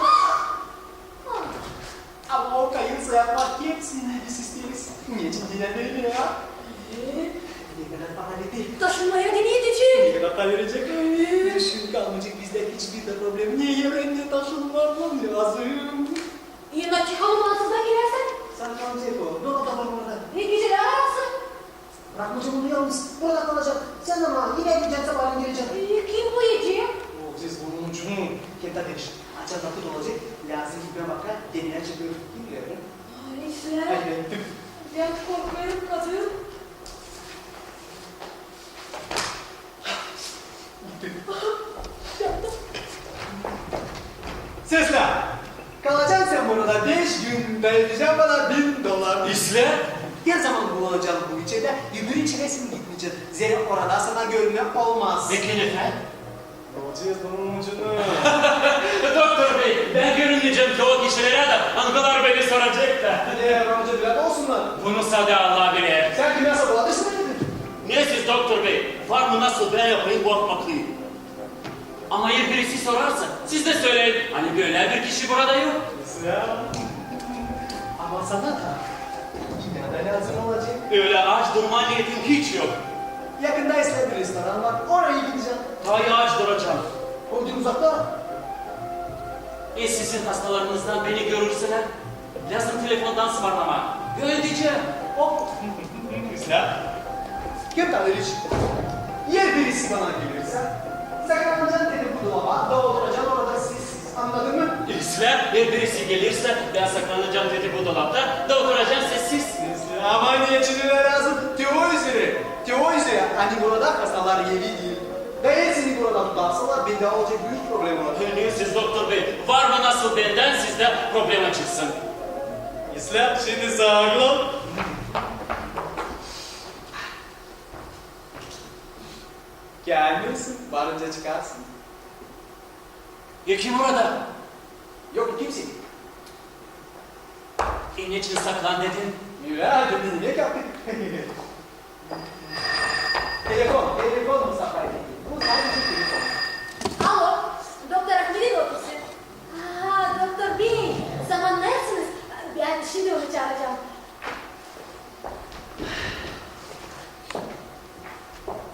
Ah! Ama o kayın sayaklar hepsini biz isteriz. Neçin diil bölä ya? Ee? Ne kadar para verdi? Taşınmaya da ne edecek? Ne kadar para verecek? Ee? Düşün, kalmayacek bizdä hiçbir dä problem. Ne ev, ne taşınmak lääzım. Ee, na çıkalım, ansızdan gelärsä? Saklanacek o. Ne o da var orada? Ne gecä ararsa? Bırakmayacam onu yalnız. Burada kalacek. Sän ama yine gidecän, sabaalän gelecän. Ee, kim bu Ece? O, siz bunun için. Kenttä deriş. Açan vakıt olacek. Lääzım gitmää bakaa, deneer çıkêr. Kim biler, he? Ay, İslää. Ay, ben. Bän korkêrım kadın. Seslä! Kalacan sän burada beş gün, da edecän bana bin dolar. İslää? Herzaman kullanacam bu içerä, öbür içerä sän gitmeyecän. Zerä orada sana görünmä olmaz. Peki, efendim? Olacez bunun ucunu. Doktor bey, bän görünmeyecäm ki o kişilerä dä, angıları beni soracek da. Ne, amca, bilä olsunnar. Bunu sade Allah biler. Sän kimä sabaalän söledin? Ne siz, doktor bey, var mı nasıl bän yapayım bu ahmaklıı? Ama eer birisi sorarsa, siz dä söleyin, ani bölä bir kişi burada yok. Ya. Ama sana da kimä dä lääzım olacek. Ölä aç durmaa niyetim hiç yok. Yakında islää bir restoran var, oraya gidecän. Tay aç duracam. O bir uzakta. E, sizin hastalarınızdan beni görürselär? Lääzım telefondan sıbarlamaa. Öyle deyecäm. Hop. İslää. Kenttä deriş. Eer birisi bana gelirsä, saklanacam dedi bu dolaba, da oturacam orada sessiz. Anladın mı? İslää, eer birisi gelirsä, bän saklanacam dedi bu dolapta, da oturacam sessiz. İslää, ama neçin ölä lääzım? Te o üzerä, te o üzerä, ani burada hastalar evi diil. Da eer sizi burada tutarsalar, bendä olacek büük problema. Ne siz, doktor bey, var mı nasıl bendän sizdä problema çıksın? İslää, şindi saaklän. Gelmeersin, varınca çıkarsın. E, kim orada? Yok kimsey. E, neçin saklan dedin? Öyle, dedim, ne yapayım? Telefon, telefon bu safhada. Bu sadece telefon. Alo, doktor Ahmedin ofisi. Aa, doktor bey, zamannarsınız? Bän şindi onu çaaracam.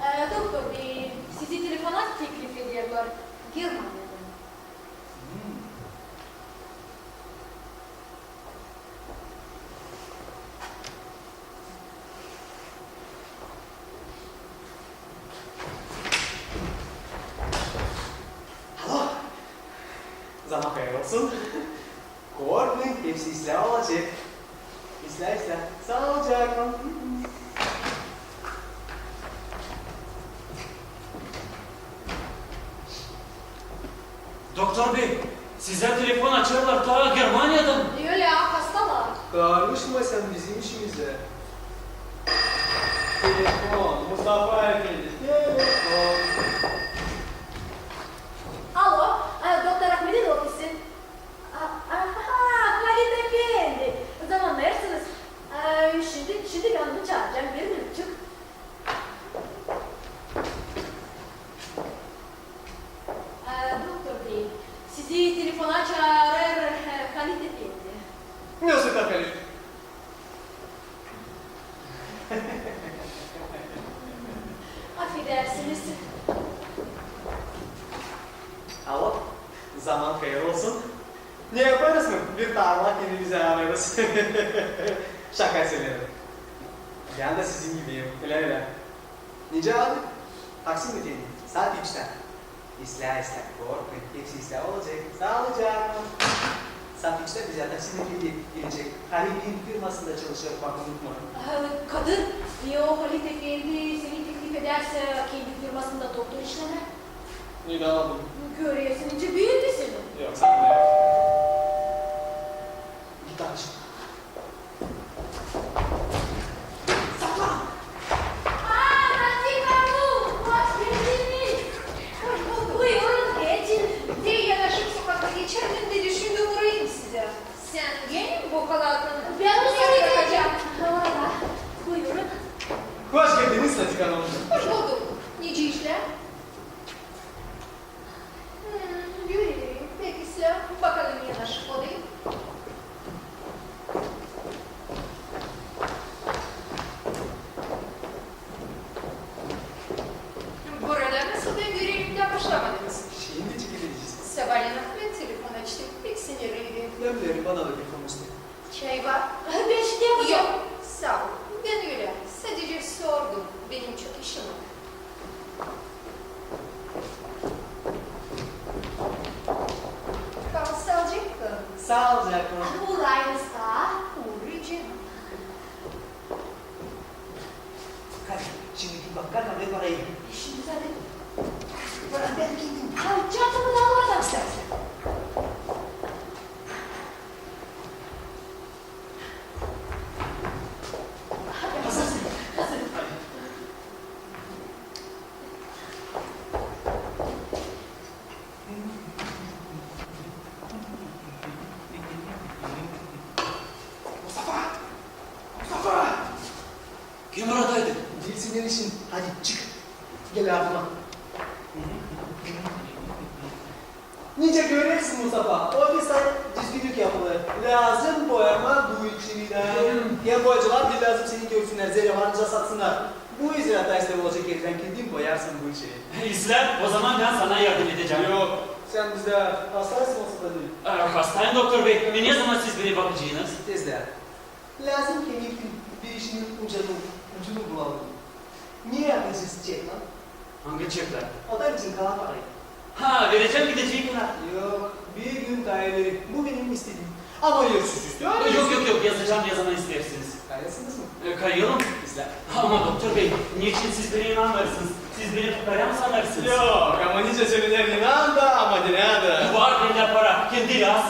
E, doktor bey, sizi telefona teklif ederlär Germaniyadan. Alo. Zaman hayır olsun. Korkmayın, hepsi islää olacek. İslää, islää. Saalıcaklan. Doktor bey, sizä telefon açêrlar ta Germaniyadan. Ölä, hastalar. Karışma sän bizim işimizä. Telefon, Mustafa efendi, telefon. Alo, e, doktor Ahmedin ofisi. A, aha, Halit efendi, zamannarsınız. A, şindi, şindi bän onu çaaracam, bir minutçuk. A, doktor bey, sizi telefona çaarêr, e, Halit efendi. Ne o sırada Halit? Afedersiniz. Alo, zaman hayır olsun. Ne yapêrız mı? Bir tarla kendimizä arêêrız. Şaka söleerim. Bän dä sizin gibiyim, ölä, ölä. Nicä adı? Taksim efendi, saat üçtä. İslää, islää, korkmayın, hepsi islää olacek. Saalıcaklan. Saat üçtä bizä Taksim efendi gelecek. Halit kendi firmasında çalışêr, bak, unutma. Aa, kadın, e, o Halit efendi seni teklif edärsä kendi firmasında doktor işlemää? Neyä, anlamadım. Göresin, nicä büyüdü seni. Yok, sanmêêrım. Git aç. Saklan! Aa, Nazif Hanım, hoş geldiniz. Hoş bulduk. Buyurun, geçin. Bän yanaşıp sokakta geçärkän dä düşündüm, uurayım sizä. Sän genä mi bu halatın? Bän onu sölemeyecäm. Orada. Buyurun. Hoş geldiniz, Nazif Hanım. Hoş bulduk. Nicä işlär? Hmm, görerim. Pek islää. Bakalım, yanaşıp odayım. Çay var? Bän şindi yapacam. Yok, saa ol. Bän ölä. Sadecä sordum. Benim çok işim var. Kal saalıcaklan. Saalıcaklan. Uurayınız taa. Uurayacam. Hadi, şindi git bak, kaka, ver parayı. Şindi zaten. Para bän kendim. Ay, çantamı da aldım. İslää, islää. Hazır, hazır. Mustafa! Mustafa! Kim oradaydı? Diilsin, diilsin. Hadi çık. Gel ardıma. Nicä görersin, Mustafa, ofista düzgünük yapılêr. Lääzım boyamaa bu içeri dä. Hem boyacılar diil lääzım seni görsünnär, zerä var nicä satsınnar. Bu üzerä taa islää olacek, eer kendim boyarsam bu içeri. İslää, ozaman bän sana yardım edecäm. Yok, sän bizdä hastaysın olsa da diil. Ee, hastayım, doktor bey. Ne zaman siz beni bakacenız? Tezdä. Lääzım ki bir işin ucunu, ucunu bulalım. Ne yapacez çeklän? Angı çeklän? Odan için kalan parayı. Ha, verecäm gidecek ona. Yok, bir gün taa ileri. Bu benim istediim. Ama eer siz isteersiniz. Yok, yok, yok, yazacam ne zaman isteersiniz. Kayılsınız mı? E, kayılım. İslää. Ama doktor bey, neçin siz beni inanmêêrsınız? Siz beni fukaara mı sanêrsınız? Yok, ama nicä sölänär, inan da, ama dinä dä. Var bendä para, kendi lääz.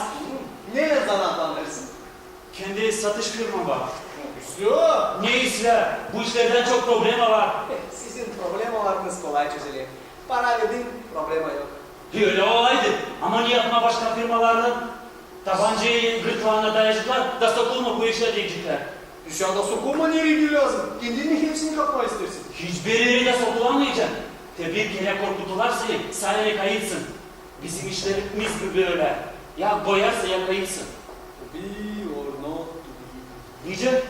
Ne zanaatlanêrsın? Kendi satış firmam var. İslää. Ne islää? Bu işlerdän çok problema var. Sizin problemalarınız kolay çözeler. Para verdin, problema yok. Ölä olaydı. Ama ne yapmaa başka firmalardan? Tabancayı gırtlağına dayayaceklar, da sokulma bu işä deyeceklär. Sän dä sokulma nereyi diil lääzım. Kendin mi hepsini kapmaa isteersin? Hiçbir erä dä sokulamayacam. Te bir kerä korkutular seni, sän kayıtsın. Bizim işlerimiz bölä. Ya boyarsın, ya kayıtsın. To be or not to be. Nicä?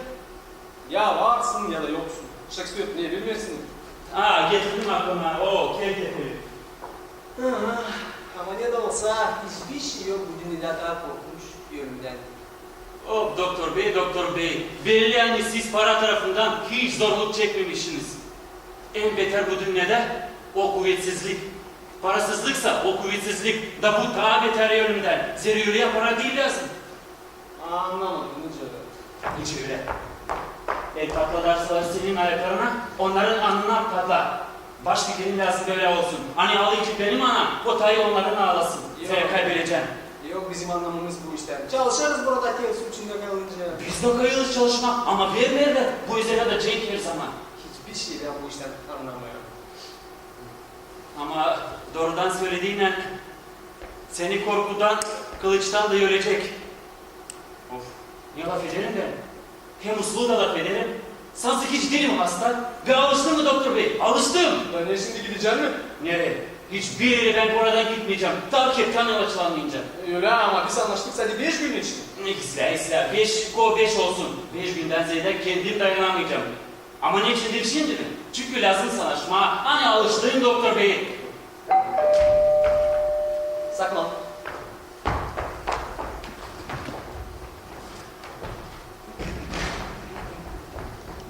Ya varsın, ya da yoksun. Şekspir, ne bilmeersin? Aa, getirdim aklıma. O, kel getirdim. Hı hı. Ama ne dä olsa, hiçbir şey yok bu dünnedä taa korkunç ölümdän. O, doktor bey, doktor bey, belli, ani siz para tarafından hiç zorluk çekmemişsiniz. En beter bu dünnedä o kuvetsizlik. Parasızlıksa o kuvetsizlik, da bu taa beter ölümdän. Zerä ölüyä para diil lääzım. Annamadım, nicä ölä? Nicä ölä? El patladarsalar senin ayaklarına, onnarın alnına patla. Baş fikirin lääzım bölä olsun. Ani aalayacek benim anam, o taa onnarın aalasın. Yok. Sän kaybelecän. Yok, bizim annamamız bu iştän. Çalışêrız burada, kel su içindä kalınca. Biz dä kayılız çalışmaa, ama vermeerlär. Bu üzerä dä cenk herzaman. Hiçbir şey bän bu iştän annamêêrım. Ama doorudan sölediynän, seni korkudan, kılıçtan da ölecek. Of, ne lafederim bän? Hem uslu da lafederim. Sansı hiç diilim hasta. Bän alıştım mı, doktor bey? Alıştım. Da ne, şindi gidecän mi? Nereyi? Hiçbir erä bän buradan gitmeyecäm, taa keptan ilaçlanmayınca. Ölä, ama biz annaştık sade beş gün için. İslää, islää, beş ko beş olsun. Beş gündän zeedä kendim dayanamayacam. Ama neçin diil şindi mi? Çünkü lääzım sanaşmaa, ani alıştım, doktor bey. Saklan.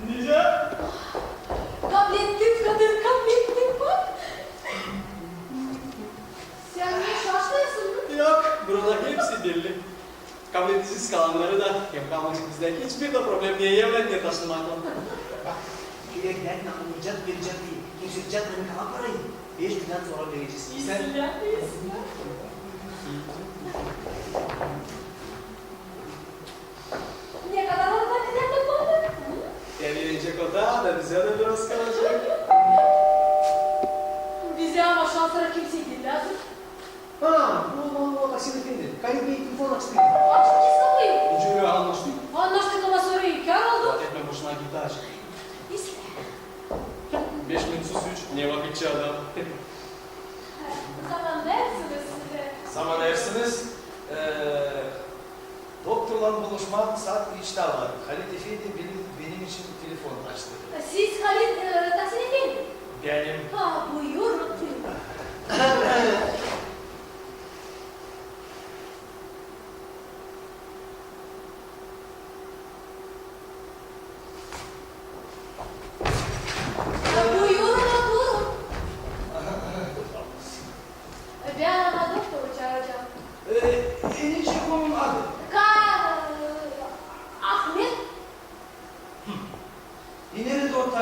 Nicä? Kablettim, kadın, kablettim, bak. Sän ne, şaşmêêrsın mı? Yok, burada hepsi belli. Kabletisiz kalannarı da, hem kalmayacek bizdä hiçbir dä problem, ne evlän, ne taşınmaklan. Bak, kerek dä, ani alacek, verecek diil. Kesecek, ani kalan parayı beş gündän sora verecez. İslää, islää. Ne kadar orada, ne kadar orada? Hı? Evlenecek o da, da bizä dä biraz kalacek. Bizä ama şansora kimsey diil lääzım. Ha, bu, bu, bu, Taksim efendi. Halil bey telefon açtı. Açtı, açtı kapıyı. Nicä ölä annaştı? Annaştık, ama sora inkär oldu. Lafetmä boşuna, git aç. İslää. Beş minut üç, ne vakıtçı adam. Zaman neredäsiniz? Zaman neredäsiniz? Ee, Doktorlan buluşmaa saat üçtä var. Halit efendi benim, benim için telefon açtı. Siz Halit, e, Taksim efendi? Benim. Ha, buyurun, buyurun.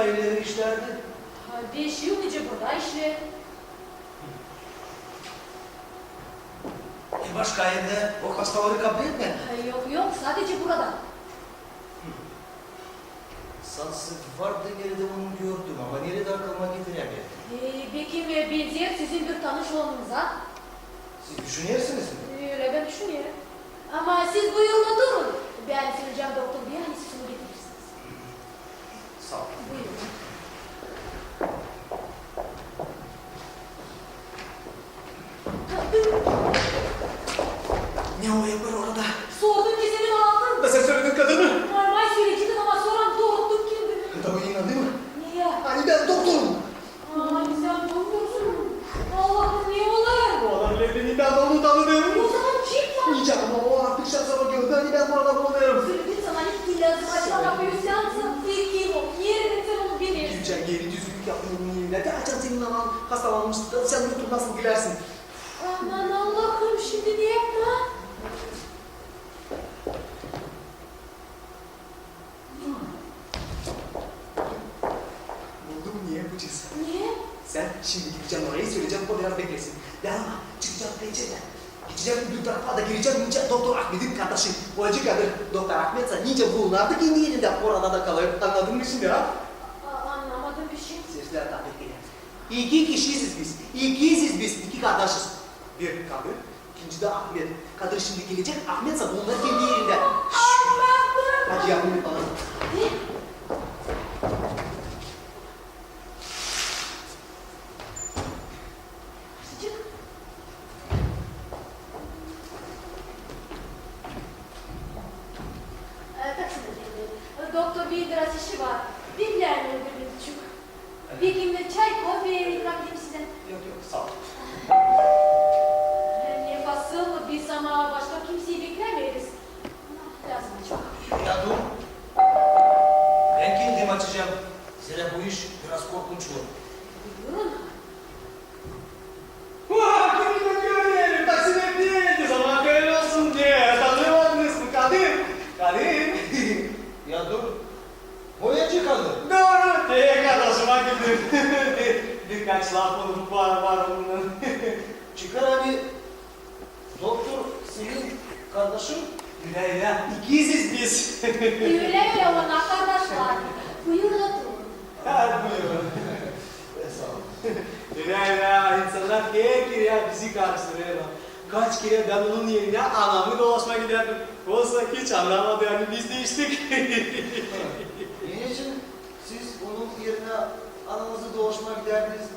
Neredä işlärdi? Ha, beş yıl nicä burada işleer. E, başka erdä o hastaları kabletmää? Ha, yok, yok, sadecä burada. Sansı vardı, neredä onu gördüm, ama neredä aklıma getirämeerim. E, bekim, e, benzeer sizin bir tanış olmanıza. Siz düşünersiniz mi? Ölä bän düşünerim. Ama siz buyurun oturun. Bän söleyecäm doktor beyä, ani siz onu getirirsiniz. Saa ol. Buyurun. Ne o yapêr orada? Sordum ki, seni ne yaptın? Da sän söledin kadını. Normal söleyecäydim, ama sora dä unuttum kimdi. Da o inandı mı? Neyä? Ani bän doktorum. Aa, sän doktorsun. Allahım, ne olêr? O adam bile bilmeer, ani bän onu tanıdım. O zaman çık lan. Nicä, ama o artık şansına gördü, ani bän burada bulunêrım. Söledim sana, ilk lääzım açmaa kapıyı, sän, sän, kim o? Neredä sän onu bilersin? Nicä, geri düzgün yaptın onun elindä. Te açan senin anan hastalanmıştı, sän otur, nasıl bilärsin? Aman Allahım, şindi ne yapmaa? Buldum, ne yapacez. Ne? Sän şindi gidecän oraya, söleyecän, o biraz beklesin. Bän ama çıkacam penceredä. Geçecäm bir tarapa da girecäm, nicä doktor Ahmetin kardaşı. O acı Kadır, doktor Ahmet sa nicä bulunardı kendi elindä, orada da kalêr. Annadın mı şindi, ha? A-, annamadım bir şey. Sesler taa pek genä. İki kişiyiz biz, ikiziz biz, iki kardaşız. Bir Kadır, ikinci dä Ahmet. Kadır şindi gelecek, Ahmet sa bulunêr kendi elindä. Hadi yardım et bana. Ee, taksida geldi. Doktor beyin biraz işi var. Bekleyelim bir minutçuk. Bekim, çay, kofe ikram edeyim sizä? Yok, yok, saa ol. Ne fasıl, biz ama başka kimseyi beklämeeriz. Lääzım açmaa. Ya dur. Bän kendim açacam. Zerä bu iş biraz korkunç. Buyurun. Vaa, kimi dä görerim, taksida geldi, zaman hayır olsun. Ne, tanımadınız mı? Kadın, kadın. Ya dur. Boyacı kadın. Dooru, tek kardaşıma güldüm. Bir, birkaç lafım var, var onunnan. Çıkar, ani doktor senin kardaşın? Ölä, ölä, ikiziz biz. Ölä, ölä, ona kardaşlar. Buyurun, oturun. Ha, buyurun. Saa ol. Ölä, ölä, insannar her kerä bizi karıştırêrlar. Kaç kerä bän onun erinä anamı dolaşmaa gidärdim. O sa hiç annamadı, ani biz diiştik. Neçin siz onun erinä ananızı dolaşmaa gidärdiniz?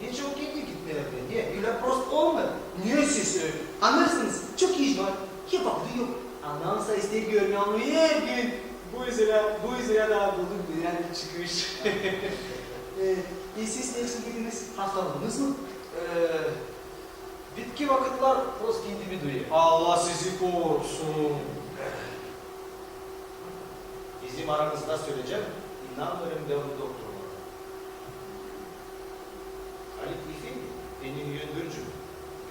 Neçin o kendi gitmeerdi? Ne, ölä prost olmêêr. Ne siz, e, annêêrsınız, çok iş var. Hep aklı yok. Anam sa isteer görmää onu her gün. Bu üzerä, bu üzerä dä bulduk bir çıkış. E, e, siz neçin gittiniz? Hastalandınız mı? E, bitki vakıtlar prost kendimi duyêrım. Allah sizi korusun. Bizim aramızda söleyecäm, inanmêêrım bän bu doktorlara. Halit efendi, benim öndürücüm,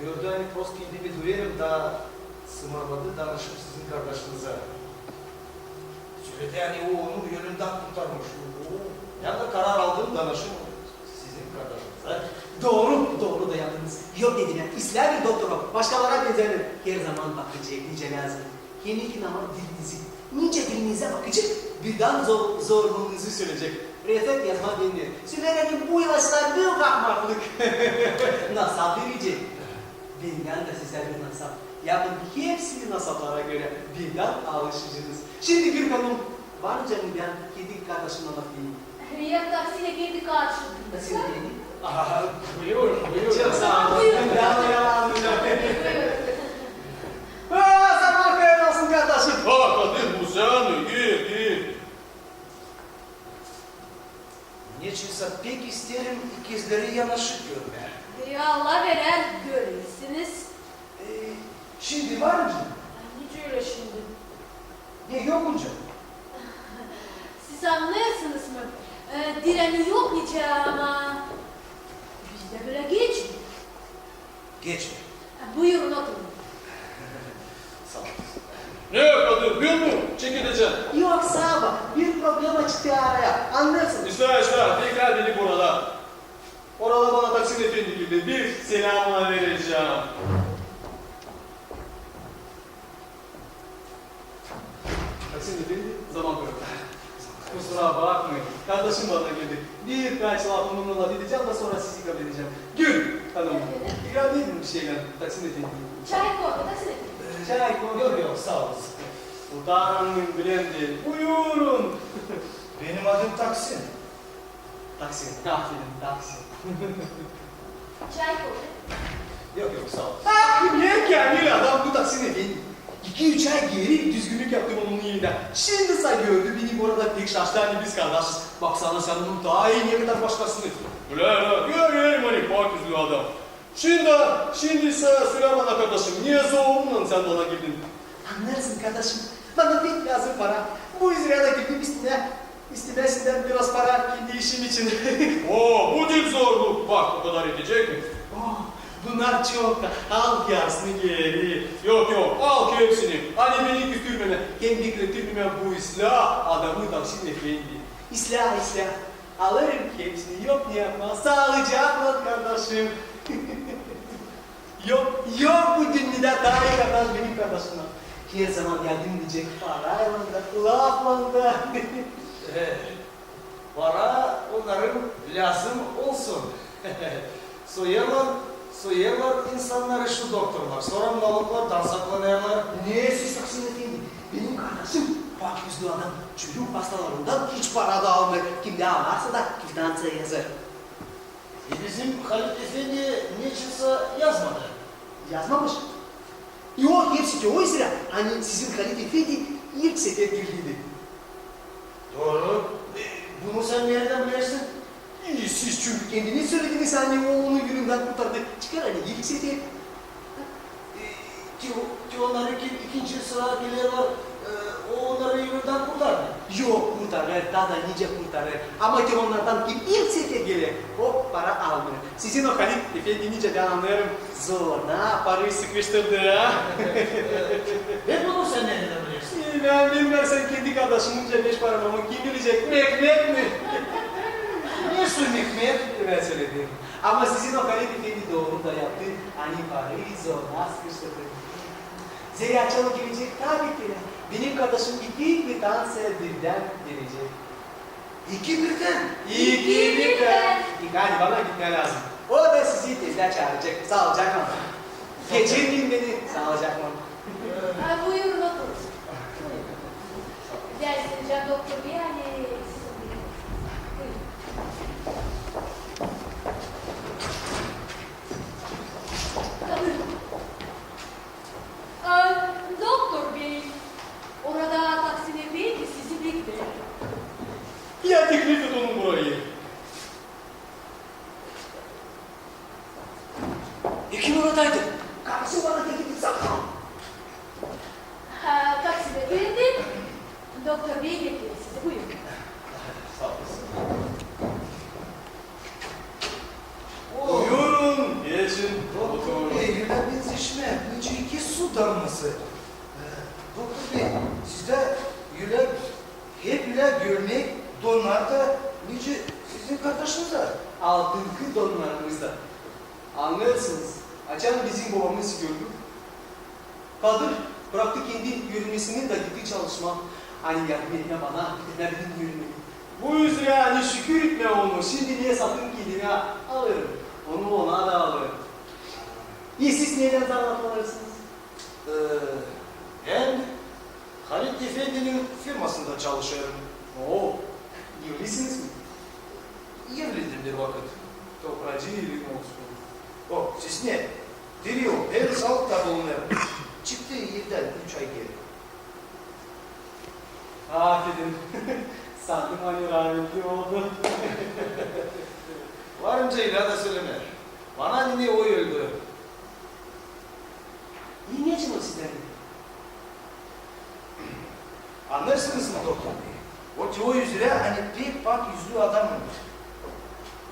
gördü, ani prost kendimi duyêrım da sımarladı danışıp sizin kardaşınıza. Söledi, ani o onu ölümdän kurtarmış. Bän dä karar aldım danışıp sizin kardaşınıza. Dooru, dooru dayandınız. Yok dedim ya, islää bir doktor o, başkalara benzämeer. Her zaman bakacek, nicä lääzım. Hem ki ama dilinizi, nicä dilinizi bakacek, birdän zor-, zorluunuzı söleyecek. Resept yazmaa bendä. Söleer, ani bu ilaçlar büük ahmaklık. Nasap verecek. Bendän dä sizä bir nasap. Yapın hepsini nasaplara görä, birdän alışacınız. Şindi bir konu var, nicä ani bän kendi kardaşımdan lafedeyim. Eer taksida kendi karşıdaysa. Taksida kendi? Aha, buyurun, buyurun. Çok saa olun. Buyurun. Bän dä yalan bilmem. Buyurun. Aa, zaman hayır olsun, kardaşım. Aa, Kadir, bu sän, gir, gir. Neçin sa pek isteerim ikizleri yanaşı görmää. E, Allah verär, görersiniz. E, şindi var mı? Ay, nicä ölä şindi? Ne, yok nicä? Siz annêêrsınız mı? E, diil ani yok nicä, ama bizdä bölä geç. Geç. E, buyurun, oturun. Saa ol. Ne, Kadir, bir mi çekidecän? Yok, saba, bir problema çıktı araya. Annêêrsın? İştä, iştä, tekrar beni burada. Orada bana Taksim efendi geldi. Bir selam ona verecäm. Taksim efendi, zaman kırıldı. Kusura bakmayın. Kardaşım bana geldi. Birkaç laf onunnan lafedecäm da sora sizi kabledecäm. Gül hanım, ikram edin bir şeylär Taksim efendi. Çay, kofe, Taksim efendi. Çay, kofe. Yok, yok, saa olun. Utanmayın, bilem diil. Buyurun. Benim adım Taksim. Taksim, aferin, Taksim. Çay, kofe? Yok, yok, saa ol. Ah, ne käämil adam bu Taksim efendi. İki-üç ay geeri düzgünnük yaptım onun yanında. Şindi sa gördü beni burada, pek şaştı, ani biz kardaşız. Baksana sän onun taa iyi, ne kadar başkasını. Ölä, ölä, görerim, ani pak üzlü adam. Şindi, şindi sä sölä bana, kardaşım, ne zorunnan sän bana geldin? Annêêrsın, kardaşım, bana pek lääzım para. Bu üzerä dä geldim üstünä, üstünä sizden biraz para kendi işim için. O, bu diil zorluk, bak, o kadar etecek mi? O, bunnar çok, al yarısını geeri. Yok, yok, al hepsini, ani beni küstürmemä, hem beklettirmemä bu islää adamı Taksim efendi. İslää, islää. Alêrım hepsini, yok ne yapmaa. Saalıcaklan, kardaşım. Yok, yok bu dünnedä taa iyi kardaş benim kardaşımdan. Herzaman yardım edecek paraylan da, laflan da. E, para onnarın lääzım olsun. Soyêrlar, soyêrlar insannarı şu doktorlar, sora maloklardan saklanêrlar. Ne siz, Taksim efendi, benim kardaşım pak üzlü adam, çürük hastalarından hiç para da almêêr, kimdä varsa da kvitanţiya yazêr. E, bizim Halit efendi neçinsa yazmadı. Yazmamış? E, o hepsi te o üzerä, ani sizin Halit efendi ilk sefer girdiydi. Dooru. E, bunu sän neredän bilersin? E, siz çünkü kendiniz sölediniz, ani o onu ölümdän kurtardı. Çıkar, ani ilk sefer. E, te o, te onnarı kim ikinci sıra geler var, e, o onnarı ölümdän kurtarmêêr? Yok, kurtarêr, taa da nicä kurtarêr. Ama te onnardan kim ilk sefer geler, o para almêêr. Sizin o Halit efendi nicä bän annêêrım, zoruna parayı sıkıştırdı, ha? E, bunu sän neredän bilersin? E, bän bilmeerim, sän kendi kardaşınınca beş parmak, kim bilecek, mekmek mi? Ne su mekmek? E, bän söledim. Ama sizin o Halit efendi dooru da yaptı, ani parayı zoruna sıkıştırdı. Zerä açan gelecek taa beter. Benim kardaşım iki kvitanţiya birdän verecek. İki birdän? İki birdän. E, hadi, bana gitmää lääzım. O da sizi tezdä çaaracek. Saalıcaklan. Geçirmeyin beni. Saalıcaklan. A, buyurun, oturun. Buyurun. Bän sölemeyecäm doktor bey, ani siz oturun. Buyurun. Buyurun. A, doktor bey, orada Taksim efendi sizi bekleer. Ya teklif et onu burayı. E, kim oradaydı? Karşı bana teklif et, sakın. Ha, Taksim efendi, doktor bey bekleer sizi. Buyurun. Saa olasın. Buyurun, geçin, oturun. Doktor bey, ölä benzeşmää, nicä iki su damlası. E, doktor bey, sizdä ölä hep ölä görmek, donnar da nicä sizin kardaşınızda. Altınkı donnarımız da. Annêêrsınız, açan bizim bobamız öldü, Kadır braktı kendi üürenmesini da gitti çalışmaa, ani yardım etmää bana, etmää benim üürenmemi. Bu üzerä ani şükür etmää onu, şindi ne satın kendimä alêrım, onu ona da alêrım. E siz neydän zanaatlanêrsınız? E, bän Halit efendinin firmasında çalışêrım. Oo, evlisiniz mi? Evliydim bir vakıt. Topracı evin olsun. O, siz ne? Diri o, hem saalıkta bulunêr. Çıktı evdän üç ay geeri. Afedin. Sandım, ani rahmetli oldu. Varınca ilaa da sölemää. Bana ani o öldü. E, neçin o sizdän gitti? Annêêrsınız mı, doktor bey? O te o üzerä, ani pek pak üzlü adam imiş.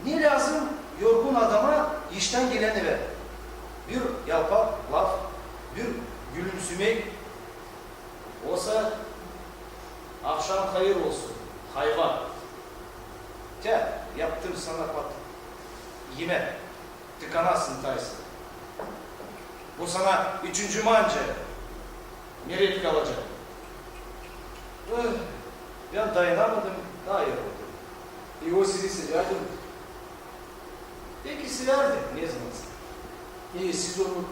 Ne lääzım yorgun adama iştän gelän evä? Bir yalpak laf, bir gülümsümek. Osa avşam hayır olsun, hayvan. Te, yaptım sana pat-, imäk, tıkanasın taysın. Bu sana üçüncü manca, neredä kalacek. Öh, bän dayanamadım, taa yoruldım. O sizi sevärdi mi? Pek sevärdi, ne zaman sä. E, siz onu.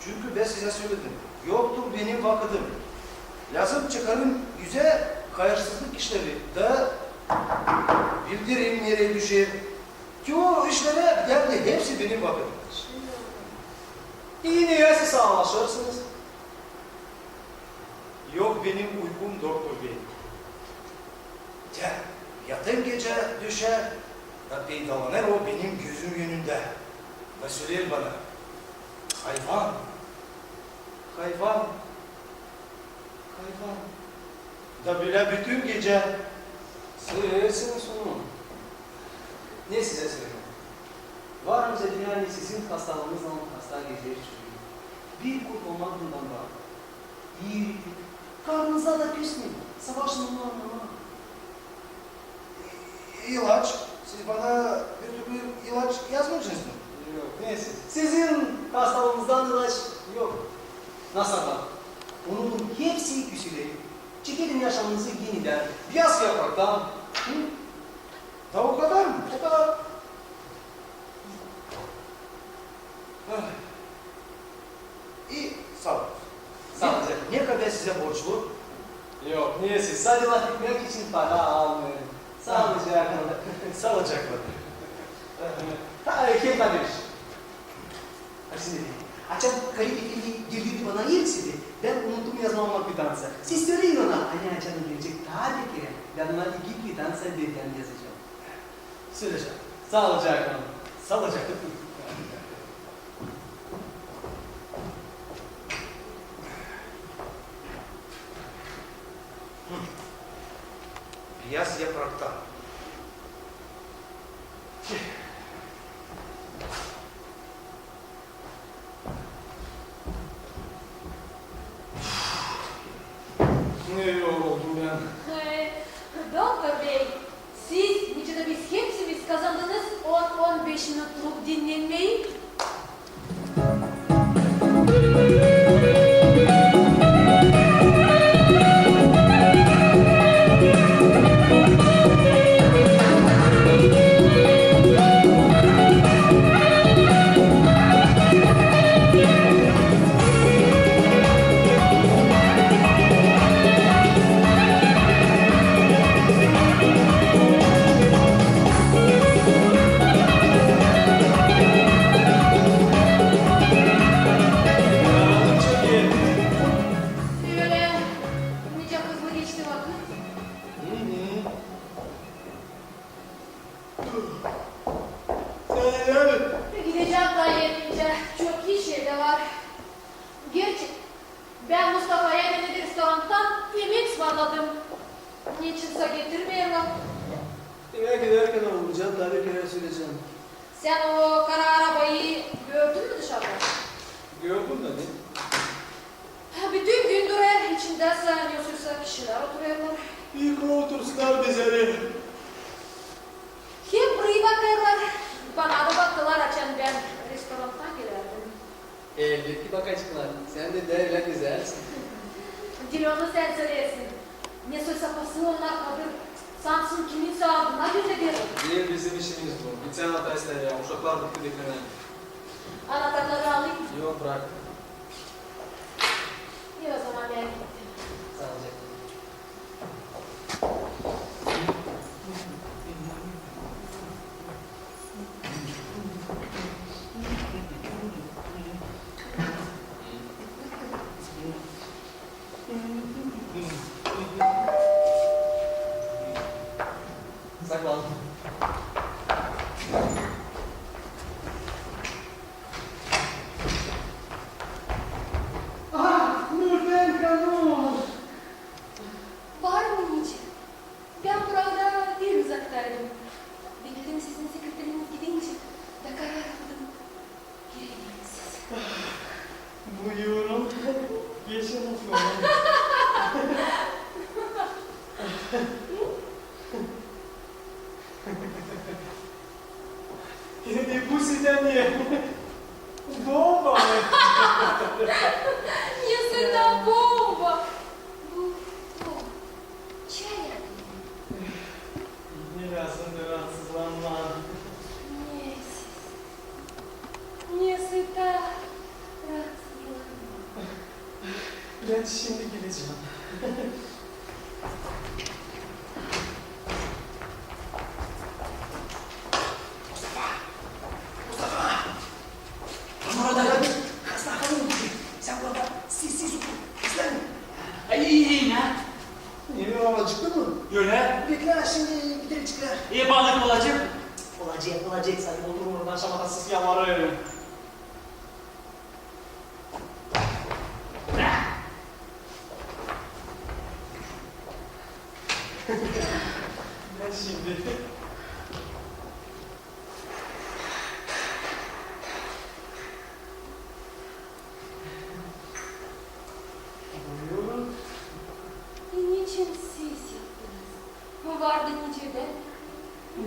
Çünkü bän sizä söledim, yoktur benim vakıdım. Lääzım çıkarım üzä hayırsızlık işleri da bildirim, neredä düşer. Ki o işlerä dä hepsi benim vakıdım. İi, ne ya siz saalaşêrsınız? Yok benim uykum, doktor bey. Te, yatêrım gecä döşää, da peydalanêr o benim gözüm önündä. Da söleer bana: "Hayvan, hayvan, hayvan." Da bölä bütün gecä. Söleersiniz onu. Ne sizä sölemää? Var mı dünnedä sizin hastalığınızlan hasta gezecek çocuk? Bir kurt olmaz bundan baa. İi, karnınıza da küsmeyin, savaşın onu annamaa. İ-, ilaç? Siz bana bir türlü ilaç yazmayacaksınız mı? Yok, ne siz? Sizin hastalığınızdan ilaç yok. Nasıl da? Unudun hepsi küsüleri. Çekedin yaşamanızı enidän. Biyaz yapraktan. Hı? Da o kadar mı? O kadar. Ah. İi, saa olun. Saa olun. Ne kadar sizä borçlu? Yok, ne siz, sade lafetmäk için para almêêrım. Saalıcaklan. Saalıcaklan. Ha, e, kim tabii. Açan Kalit efendi geldiydi bana ilk seferi, bän unuttum yazmaa ona kvitanţiya. Siz söleyin ona, ani açan o gelecek taa bir kerä, bän ona iki kvitanţiya berdän yazacam. Söleyecäm. Saalıcaklan. Saalıcaklan. Biyaz yapraktan. Ne yoruldum bän. Ay, doktor bey, siz, nicä dä biz hepsimiz kazandınız on, on beş minutluk dinnenmeyi. Ölä, nicä hızlı geçti vakıt. Hı hı. Sän ölä mi? Gidecäm taa erkencä, çok iş evdä var. Gerçi, bän Mustafaya denedi restorandan imäk ısmarladım. Neçin sa getirmeerlär? Evä gidärkän uurayacam, taa bir kerä söleyecäm. Sän o kara arabayı gördün mü dışarda? Gördüm dä, ne? Bütün gün durêr, içindä sa, ne olsa kişilär oturêrlar. Pek otursunnar bizleri. Hep burayı bakêrlar. Bana da baktılar, açan bän restorandan gelärdim. Elbetki bakaceklar. Sän dä ölä gözälsin. Diil onu sän söleersin. Ne soysa pasıı onnar kadır. Sansın kiminsä adına gözederlär. Diil bizim işimiz bu. Git sän at aysa ya, uşaklar bıktı beklemää. Anatarları alayım. Yok, brak. İi, o zaman bän gittim. Saalıcaklan. Saklan. Ah, Nurtenka, ne oldu? Var mı nicä? Bän burada pek uzaktaydım. Bekledim sizin sekreteriniz gidincä, da karar aldım. Gelemeyim sizä. Buyurun. Geçin, buyurun. Sizä ne? Bomba mı? Nesä taa bomba? Bu, bu. Çay yapayım. Neredän raatsızlanmaa? Nesä? Nesä taa raatsızlanmaa? Bän şindi geläcäm. Mustafa! Mustafa! Bana orada hasta hanım dedi. Sän burada sessiz otur. Seslenme. Ay, ne? Ne, acıktın mı? Ölä. Beklä, şindi gidecekler. E, balık olacek? Olacek, olacek. Sän otur oradan, şamata sesi yaparım. Bän şindi. Buyurun. E, neçin ses yaptınız? Vardı nicä bän.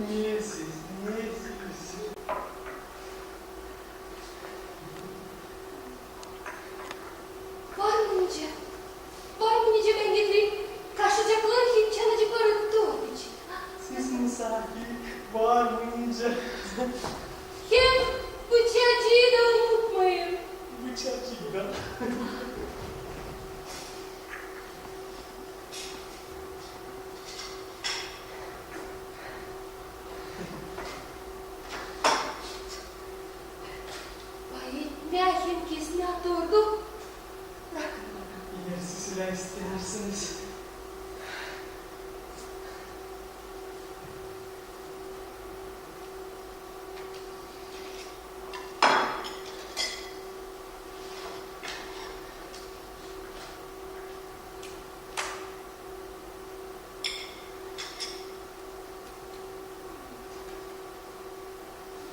Ne ses, ne ses? Var mı nicä? Var mı nicä bän getireyim? Kaşıcıklar hem çanacıklar tuttuğum için. Siz misafir, var mı nicä? Hem bıçacıı da unutmayın. Bıçacıı da. Vay, etmää hem kesmää durdu. Bırakın bana. Eer siz ölä isteersiniz.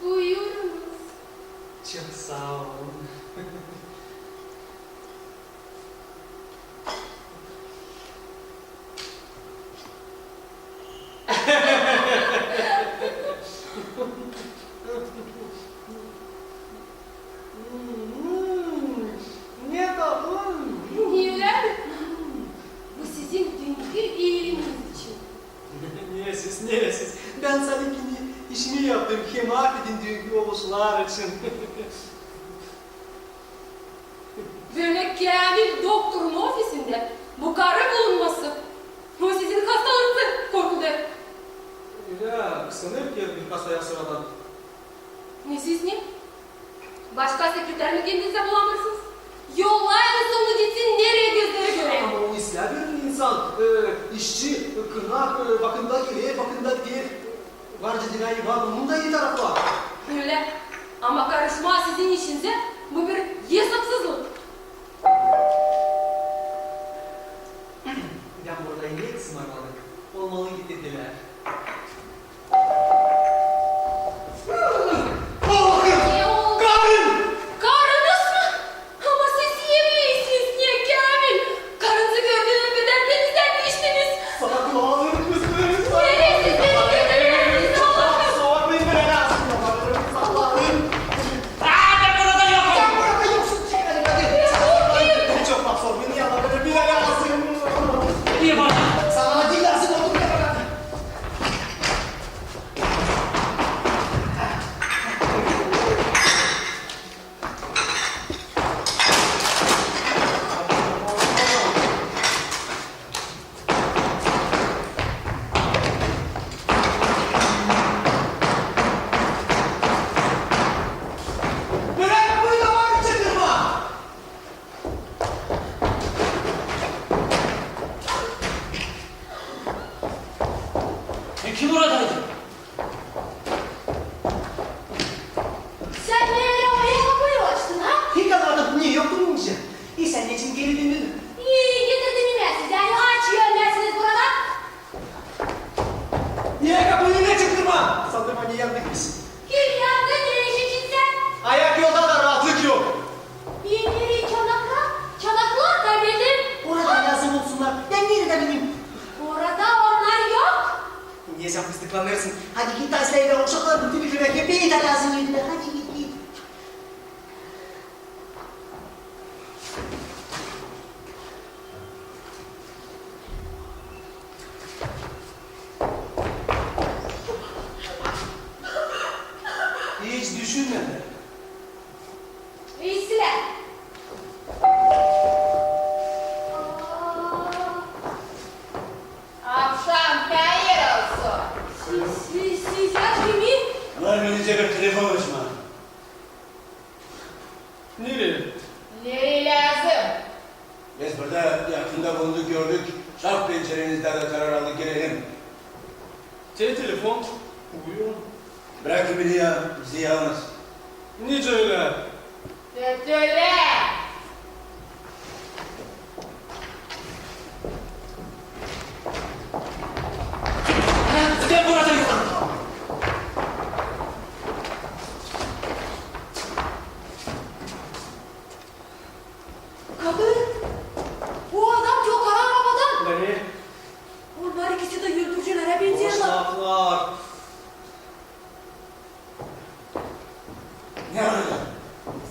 Buyurunuz. Çok saa olun. Hmm, ne tatlı! Neler? Bu sizin düünkü iiligiiniz için. Ne siz, ne siz. Bän sade kendi işimi yaptım, hem afedin düünkü oluşlar için. Bölä käämil doktorun ofisindä bu karı bulunması, o sizin hastalıınızı korkuder. Ölä, kısınêr ki bir hastaya sıradan. E, siz ne? Başka sekretär mi kendinizä bulamêrsınız? Yollayınız onu gitsin, nereyi gözleri görer. Ama o islää bir insan, e, işçi, kırnak, e, vakıdında geler, vakıdında gider. Var nicä var, onun da ii tarafları. Ölä. Ama karışmaa sizin işinizä, bu bir esapsızlık. Bän burada inek sımarladım. Olmalı getirdilär. Bakın! Ne oldu? Karın! Karınız mı? Ama siz evliysiniz, ne käämil! Karınızı gördüünüz berdän denizlär geçtiniz. Sana kulak alırım, kızım. Nereyi siz beni götürüyorsunuz, Allah'ım? Sormayın, bölä lääzım. Allah'ım. Aa, bän burada yokum. Sän burada yoksun, çık hadi, hadi. Çok laf sormayın, yalan, bölä lääzım. Niye bana? Sana da diil lääzım, otur, hadi. Bırak bu damarı çıkırma! E, kim oradaydı? Sän neylä o kapıyı açtın, ha? Hiç annadım, ne, yoktu mu bizä? E, sän neçin geeri döndün? E, getirdim imää sizä, ani aç ölmeersiniz burada. Neylä kapıyı çıkırma? Sandım, ani yandık biz. Kim yandı, ne iş için sän? Ayak yolda da raatlık yok. Bendä çanaklar, çanaklar kaybettim. Orada lääzım olsunnar. Bän neredä bileyim? Orada onnar yok. Ne sän fıstıklanêrsın? Hadi git, taslaylaa uşaklar bütün bir kürä kepeyi da lääzım edilär. Hadi git. Bize bir telefon açmaa. Nereyi? Nereyi lääzım? Biz burada yakında bulunduk, gördük. Şap pencerenizdä dä karar aldık, gelelim. Te telefon. Buyurun. Brakın beni ya, bizi yalnız. Nicä ölä? Te ölä. Kadın! O adam çok ara arabadan! Da ne? Onnar ikisi dä öldürücülärä benzerlär. Boş laflar. Ne arêêrsın?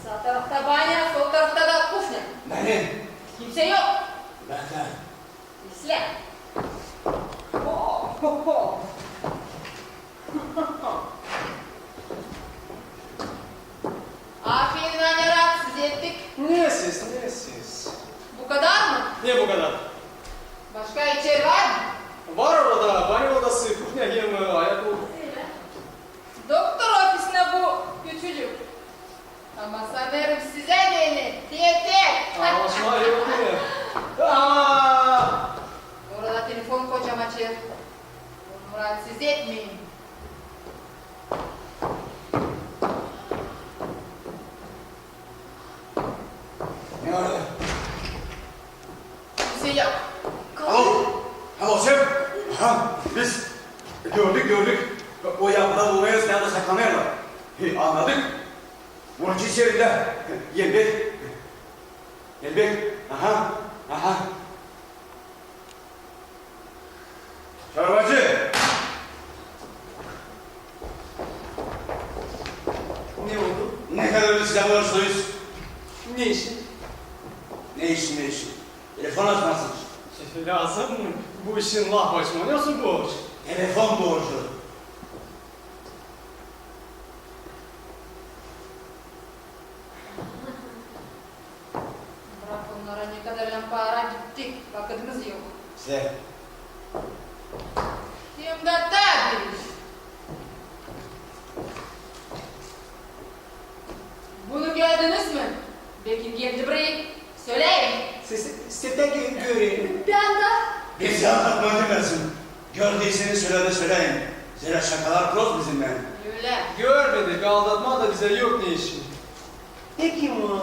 Saa tarafta banya, sol tarafta da kuşnä. Neredä? Kimsey yok. Bendä. İslää. Ho, ho, ho. Aferin, ani raatsız ettik. Ne siz, ne siz. Bu kadar mı? Ne bu kadar? Başka içeri var mı? Var orada, banya odası, kuşnä hem, e, ayak odası. Öyle. Doktor ofisinä bu küçücük. Ama sanêrım sizä deyni eter. Anlaşma yok mu? Aa! Orada telefon kocam açêr. Onu raatsız etmeyin. Ne arêêrsın? Kimsey yok. Alo? Alo, şef? Aha, biz gördük, gördük. O yapıda bulunêr, nerdä saklanêrlar. He, annadık. Vurucu içeridä. Elbet. Elbet. Aha, aha. Çorbacı! Ne oldu? Ne kadar biz sizä borcluyuz? Ne için? Ne için, ne için? Telefon açmazsınız. Lääzım mı bu için laf açmaa? Nasıl borc? Telefon borcu. Bırak onnarı, ne kadar lääzım para gitti, vakıdımız yok. Sen. Hem dä taa bir iş. Bunu gördünüz mü? Bekim geldi burayı. Söläyin. Siz, siz dä gö-, görün. Bän dä. Bizi aldatmaa deersin. Gördüyseniz, sölä dä söläyin. Zerä şakalar prost bizimnän. Ölä. Görmedik, aldatmaa da bizä yok ne işi. Peki mi?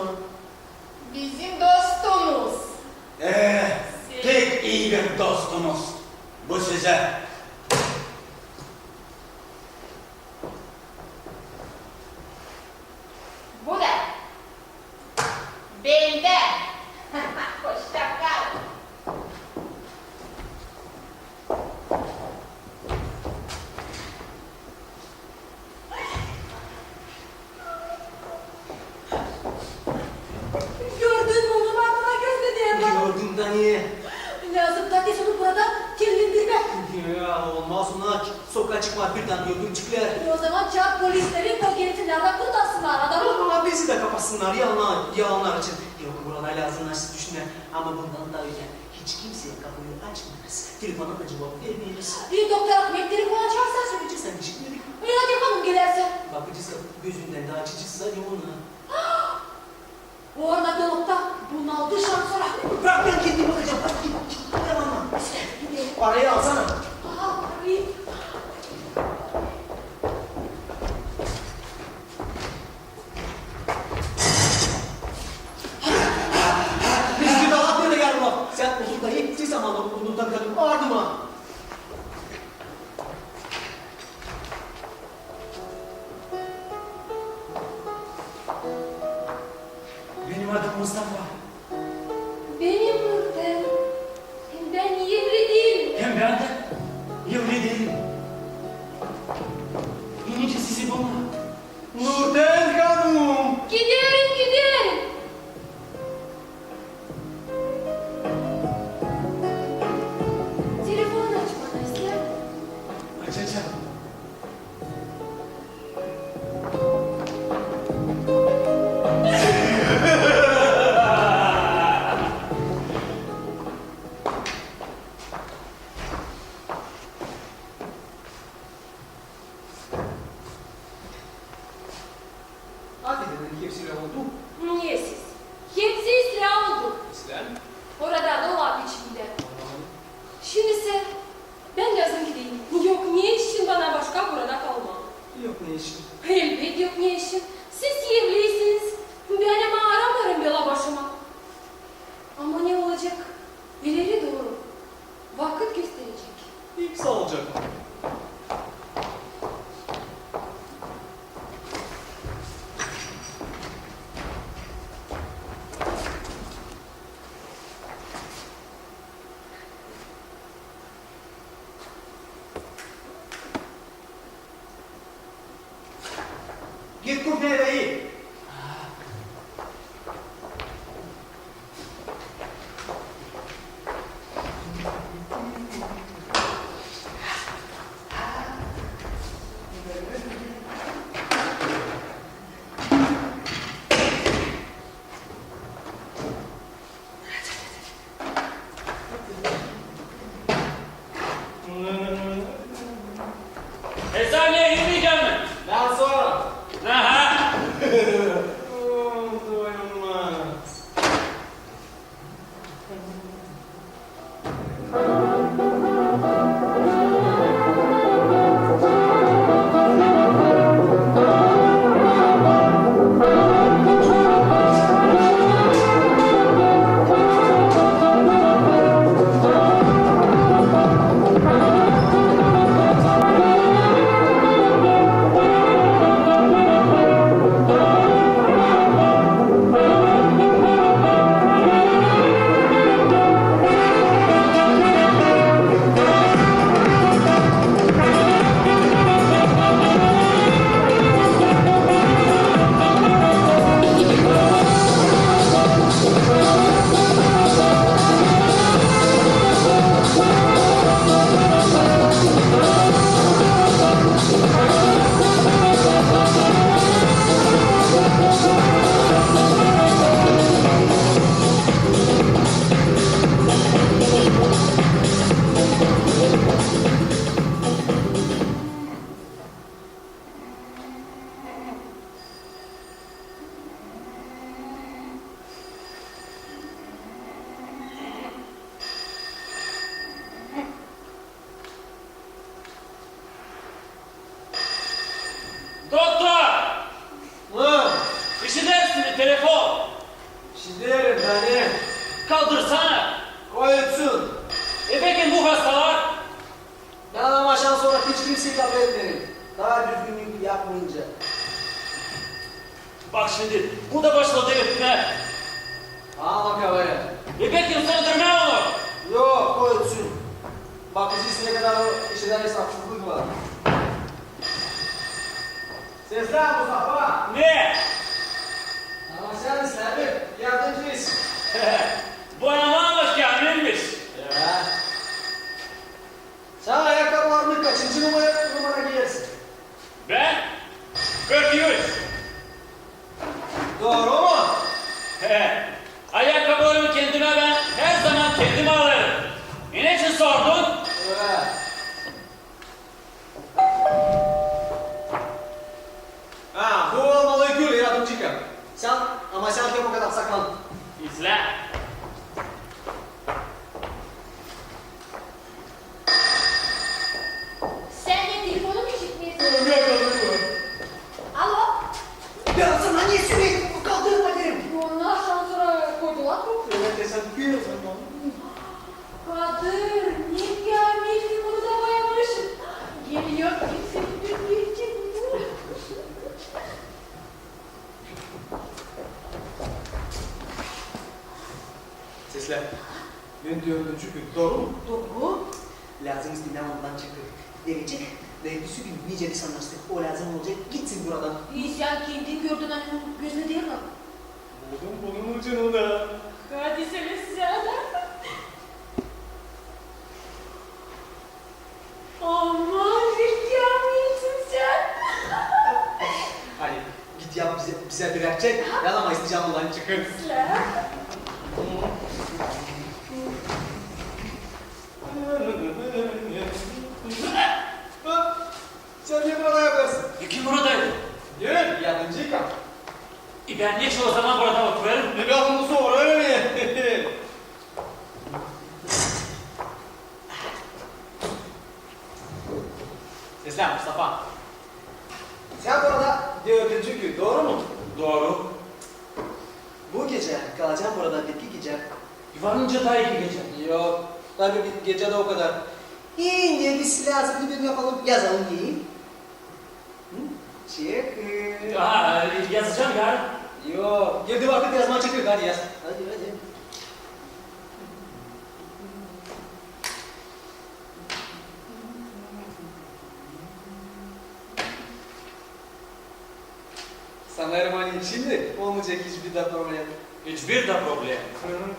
Bizim dostumuz. Ee, pek ii bir dostumuz. Bu sizä. Bu da bendä. Hoşça kal. Gördün mü, onu bana gösterdi. Gördüm da ne? Lääzım tabii onu burada tellendirmää. Ya, olmaz, ona sokağa çıkmaa birdan gördüncüklär. O zaman çaar polisleri, o gelsinnär dä kurtarsınnar adamı. Ama bizi dä kapatsınnar yalan, yalannar için. Yok, burada lääzım nasıl düşünmää. Ama bundan da öte hiç kimseyä kapıyı açmayız. Telefona da cuvap vermeyeriz. E, doktor Ahmet telefon açarsa? Söleyecez, ani işitmedik. E, hadi hanım gelärsä? Bakacez, kapı gözündän dä açacez, ani onu. O anadılıkta bunaldı şansora. Bırak, bän kendim bakacam. Hadi git, git, git, yalanma. Parayı alsana. Aa, parayı. Biz bir dä lafı da yarım laf. Sän uzun da etti zamanı unutan kadın vardı mı? Benim adım Mustafa. Benim Nurten. Hem bän evli diilim. Hem bän dä evli diilim. Nicä sizi bulmaa? Nurten hanım! Giderim, giderim. Telefon Git kufneyä da iy. Hesap ne, yemeyecek mi? Taa sora. Aha. Doyulmaz. Doktor! Mı? İşidersin mi, telefon? İşiderim, da ne? Kaldırsana. Koy ötsün. E, peki bu hastalar? Bän ama şansora hiç kimseyi kabletmeerim, taa düzgünnük yapmayınca. Bak şindi, bu da başladı ötmää. Alma kafaya. E, peki söndürmää onu? Yok, koy ötsün. Bak, bizdä ne kadar o işedä insafsızlık var. Seslän, Mustafa! Ne? Ama sän islää bir yardımcı. Bu ama hoş gelmiş. Ya. Sän ayakkabılarını kaçıncı numara, numara giyersin? Bän? Kırk üç. Dooru mu? He. Ayakkabılarımı kendimä bän herzaman kendim alêrım. E, neçin sordun? Öö. Ha, bu olmalı kül, yardımcıka. Sän, ama sän hep o kadar saklan. İzlä. Sän de telefonun mu çıkmêêr? Yok, yok, yok. Alo? Bän sana ne söledim, kaldırma deerim. Onnar şansora koydular mı? Evet, sän bir o zaman. Kadir, ne kâmil bunu da boyamış. Geliyor, kimse bilmeyecek. Seslä. Büün dördüncü kün, dooru mu? Dooru. Lääzım istemää ondan çıkıp. Derecik, da ertesi kün nicä biz annastık, o lääzım olacek gitsin buradan. E, sän kendin gördün, ani gözlä deer mi? Buldum bunun ucunu da. Hadi sölä sän. Aman, ne kâmilsin sän. Hadi, git yap bizä, bizä bir erkek, ya da isteyecäm ulan çıkın. İslää. Sän ne burada yapêrsın? E, kim burada? Gel, yardımcıka. E, bän neçin o zaman burada oturêrım? E, bän onu sorêrım. Seslän, Mustafa. Sän burada dördüncü kün, dooru mu? Dooru. Bu gecä kalacan burada bir iki gecä. Var nicä taa iki gecä? Yok, taa bir gecä dä o kadar. İndi biz lääzımnı bir yapalım, yazalım deyim. Hı? Çıkın. Aa, yazacam ya. Yok, geldi vakıt yazmaa, çıkın, hadi yaz. Hadi, hadi. Şindi olmayacek hiçbir dä problem. Hiçbir dä problem. Hı hı.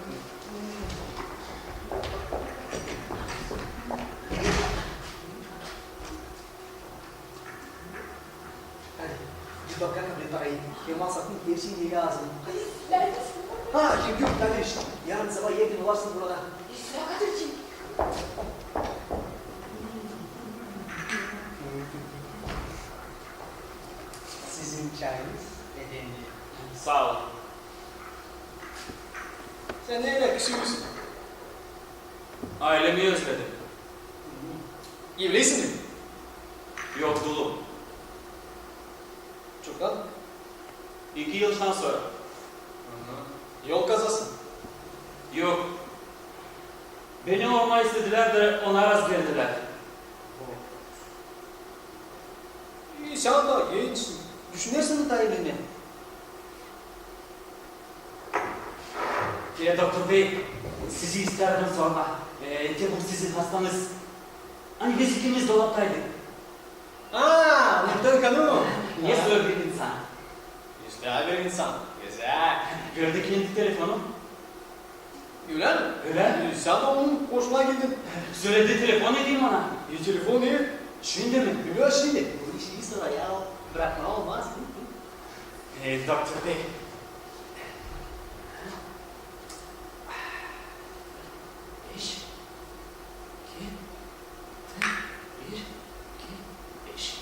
Hadi, git bak, ne kadar parayı. Kemal satın, her şey ne lääzım. Ha, yok, yok, kardeş. Yarın sabaa erken olarsın burada. Sizin çayınız, efendi. Saa olun. Sän ne eder, kişi misin? Aylemi özledim. Evlisin mi? Yok, dulum. Çoktan? İki yıldan sora. Hı hı. Yol kazası? Yok. Beni olmaa istedilär da ona razgeldilär. İi, sän dä gençsin. Düşünersin mi taa evlenmää? E, doktor bey, sizi istärdim sormaa. E, te bu sizin hastanız. Ani biz ikimiz dolaptaydık. A, Nurten hanım. Ne soy bir insan. İslää bir insan. Gözäl. Verdi kendi telefonu. Ölä mi? Ölä. E, sän onun hoşuna geldin. Söledi, telefon edeyim ona. E, telefon et. Şindi mi? Ölä şindi. Bu işi sora ya brakmaa olmaz. E, doktor bey. Beş, iki, bir, iki, beş.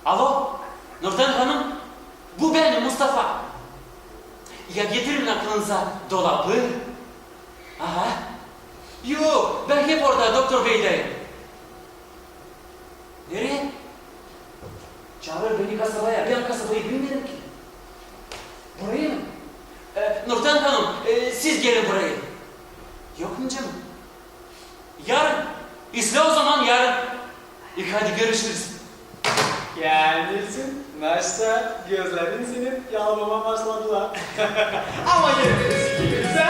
Alo, Nurten hanım, bu benim, Mustafa. Ya getirin aklınıza dolabı. Aha. Yok, bän hep orada, doktor beydäyim. Nereyi? Çaarêr beni kasabaya. Bän kasabayı bilmeerim ki. Burayı mı? E, Nurten hanım, e, siz gelin burayı. Yok nicä mi? Yarın. İslää o zaman yarın. E, hadi görüşürüz. Gelsin. Naşsa gözlerin senin yalvamaa başladılar. Ama eer birisi gelirsä,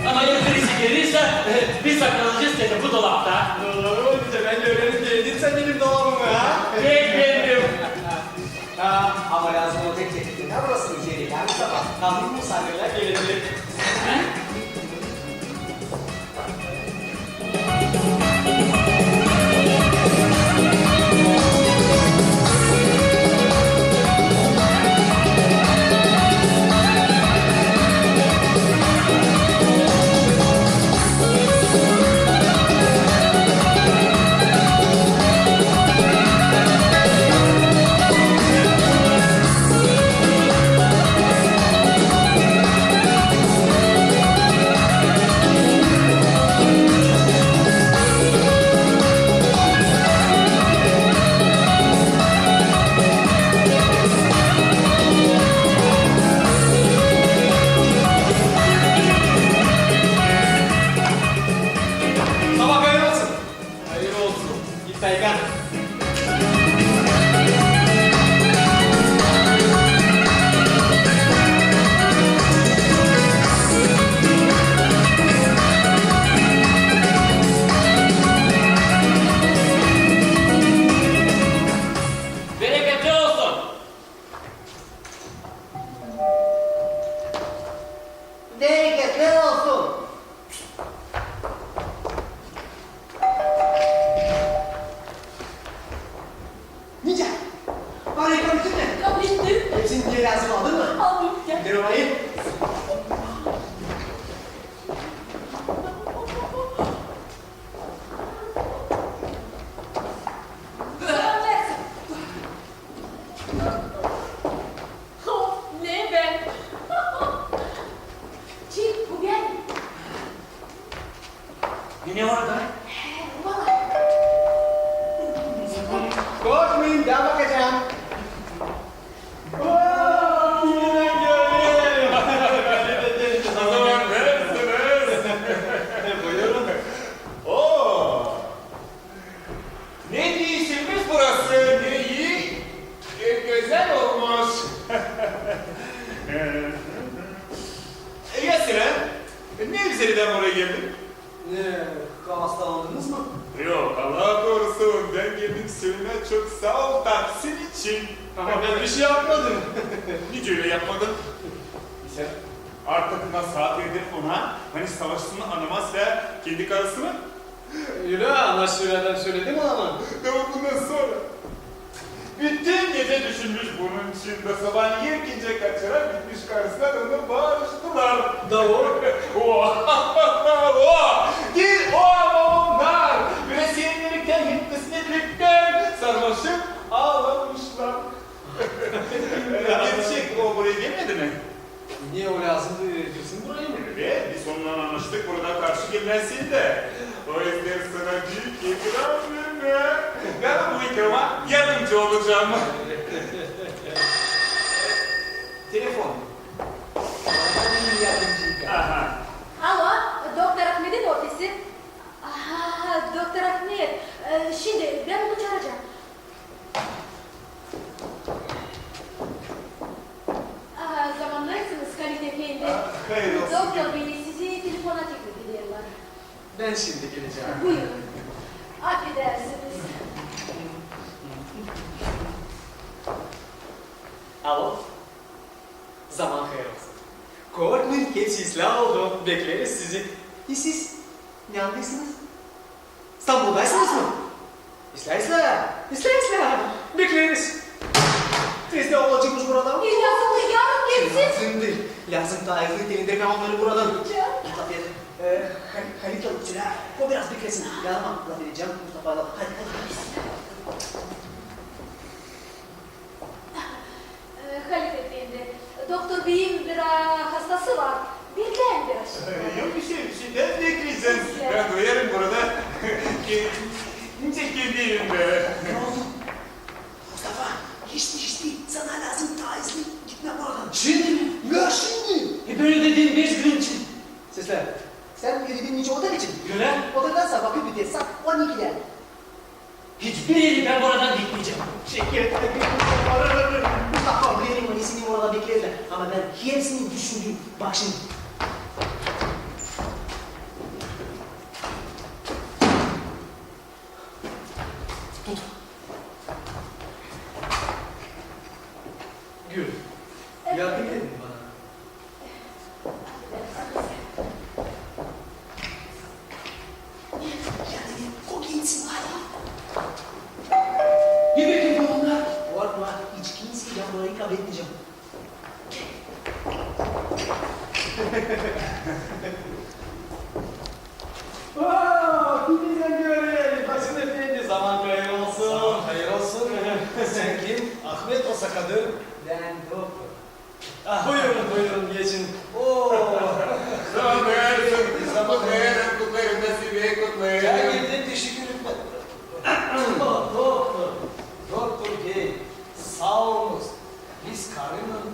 ama eer birisi gelirsä, e, biz saklanacez bu dolapta. Dooru, nicä bän görerim, geldin sän benim dolabıma, ha? Pek benim. Ha, ama lääzım olacek çekilmää burasını içeri, yarın sabaa. Tanrı musaafirlär gelecek. Sabaa hayır olsun. Hayır olsun. Git Taygan. Bereketli olsun. Bereketli olsun. Nicä? Parayı kablettin mi? Kablettim. Hepsini geeri hazır aldın mı? Aldım. Gel. Ver orayı. Of, ne bän? Çek, bu bän. Ne orada? Korkmayın, bän bakacam. Oo, yine gelin. O zaman neredesiniz? Buyurun. Oo. Ne diişilmiş burası, ne ii, ne gözäl olmuş. Ya sän, ne üzerindän buraya geldin? Ne, hastalandınız mı? Yok, Allah korusun. Bän geldim sölemää çok saa ol taksin için. Ama bän bir şey yapmadım. Nicä ölä yapmadın? Sän artık nasaat edin ona, ani savaşsın anamaz ya kendi karısını. Ölä, ana söledim, söledim ama. Tamam, bundan sora. Bütün gecä düşünmüş bunun için da sabaa erkencä kaçarak gitmiş karısına da onunnan barıştılar. Dooru. O, o, diil o, ama onnar bölä sevimliliktän hem kısmetliktän sarmaşıp aalamışlar. Gerçek o buraya gelmedi mi? Ne, o lääzımdı girsin buraya mı? Evet, biz onunnan annaştık burada karşı gelmää sendä. O isteer sana büük ikram vermää. Gel bu ikrama yardımcı olacam. Telefon. Bana bir yardımcı. Aha. Alo, doktor Ahmetin ofisi. Aha, doktor Ahmet, e, şindi bän onu çaaracam. Aha, zamannaysınız, Halit efendi. Aa, hayır olsun. Doktor bey, sizi telefona teklif ederlär. Bän şindi gelecäm. Buyurun. Afedersiniz. Alo. Zaman hayır olsun. Korkmayın, hepsi islää oldu. Bekleriz sizi. E siz neredäysiniz? İstanbuldaysınız mı? İslää, islää. İslää, islää. Bekleriz. Tezdä olacakmış burada. Lääzım yarın gelsin. Lääzım diil. Lääzım taa hızlı dilindirmää onnarı buradan. Nicä? Git lafet. E, Hal-, Halit alıp sölä. O biraz beklesin. Ya ama lafedecäm Mustafaylan. Hadi, hadi, hadi. E, Halit efendi, doktor beyin bir, a, hastası var. Bekleyin biraz. E, yok bir şey, bir şey. Bän bekleyecäm. Bän duyarım burada. Ke-, nicä kendi evimdä. Ne oldu? Mustafa, geçti, geçti. Sana lääzım taa hızlı gitmää buradan. Şindi mi? Ya şindi. E, bän ödedim beş gün için. Seslä. Sän ödedin nicä, otel için? Ölä. Otelda sabaa bir saat on ikidä. Hiçbir erä bän buradan gitmeyecäm. Şekil. Mustafa, bilerim, ani seni orada beklerlär. Ama bän hepsini düşündüm. Bak şindi. Tut. Gül. Yardım edin bana. Yani, o genç var ya. Gebertin bu onnar. Korkma, hiç kimseyä yapmaları kabletmeyecäm. Oo, kimi bän görerim? Hasan efendi, zaman hayır olsun. Zaman hayır olsun. Sän kim? Ahmet osa kadır. Bän doktor. Ah, buyurun, buyurun, geçin. Oo. Zaman hayır olsun. Zaman hayır olsun. Kutlêêrım, kutlêêrım da sizi, kutlêêrım. Ya, geldin, teşekkür etmä. Doktor, doktor bey, saa olunuz. Biz karımnan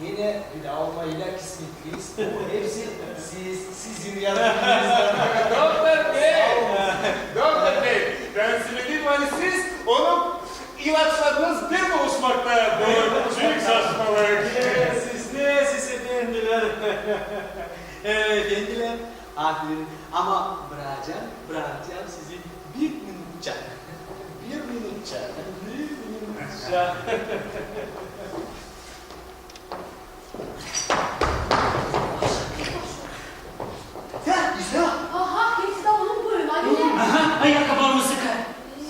genä bilä olmaa ilä kısmetliyiz. Bu hepsi siz, sizin yardımınızdan. Doktor bey! Saa olun. Doktor bey, bän söledim, ani siz onu ilaçladınız bir buluşmakta. Bu büük saşmalık. Ne siz, ne siz, efendilär. E, efendilär, aferin. Ama brakacam, brakacam sizi bir minutça. Bir minutça. Bir minutça. Ya, bizä. Aha, hepsi dä onun boyuna göre. Aha, ayakkabılarımı sıkı.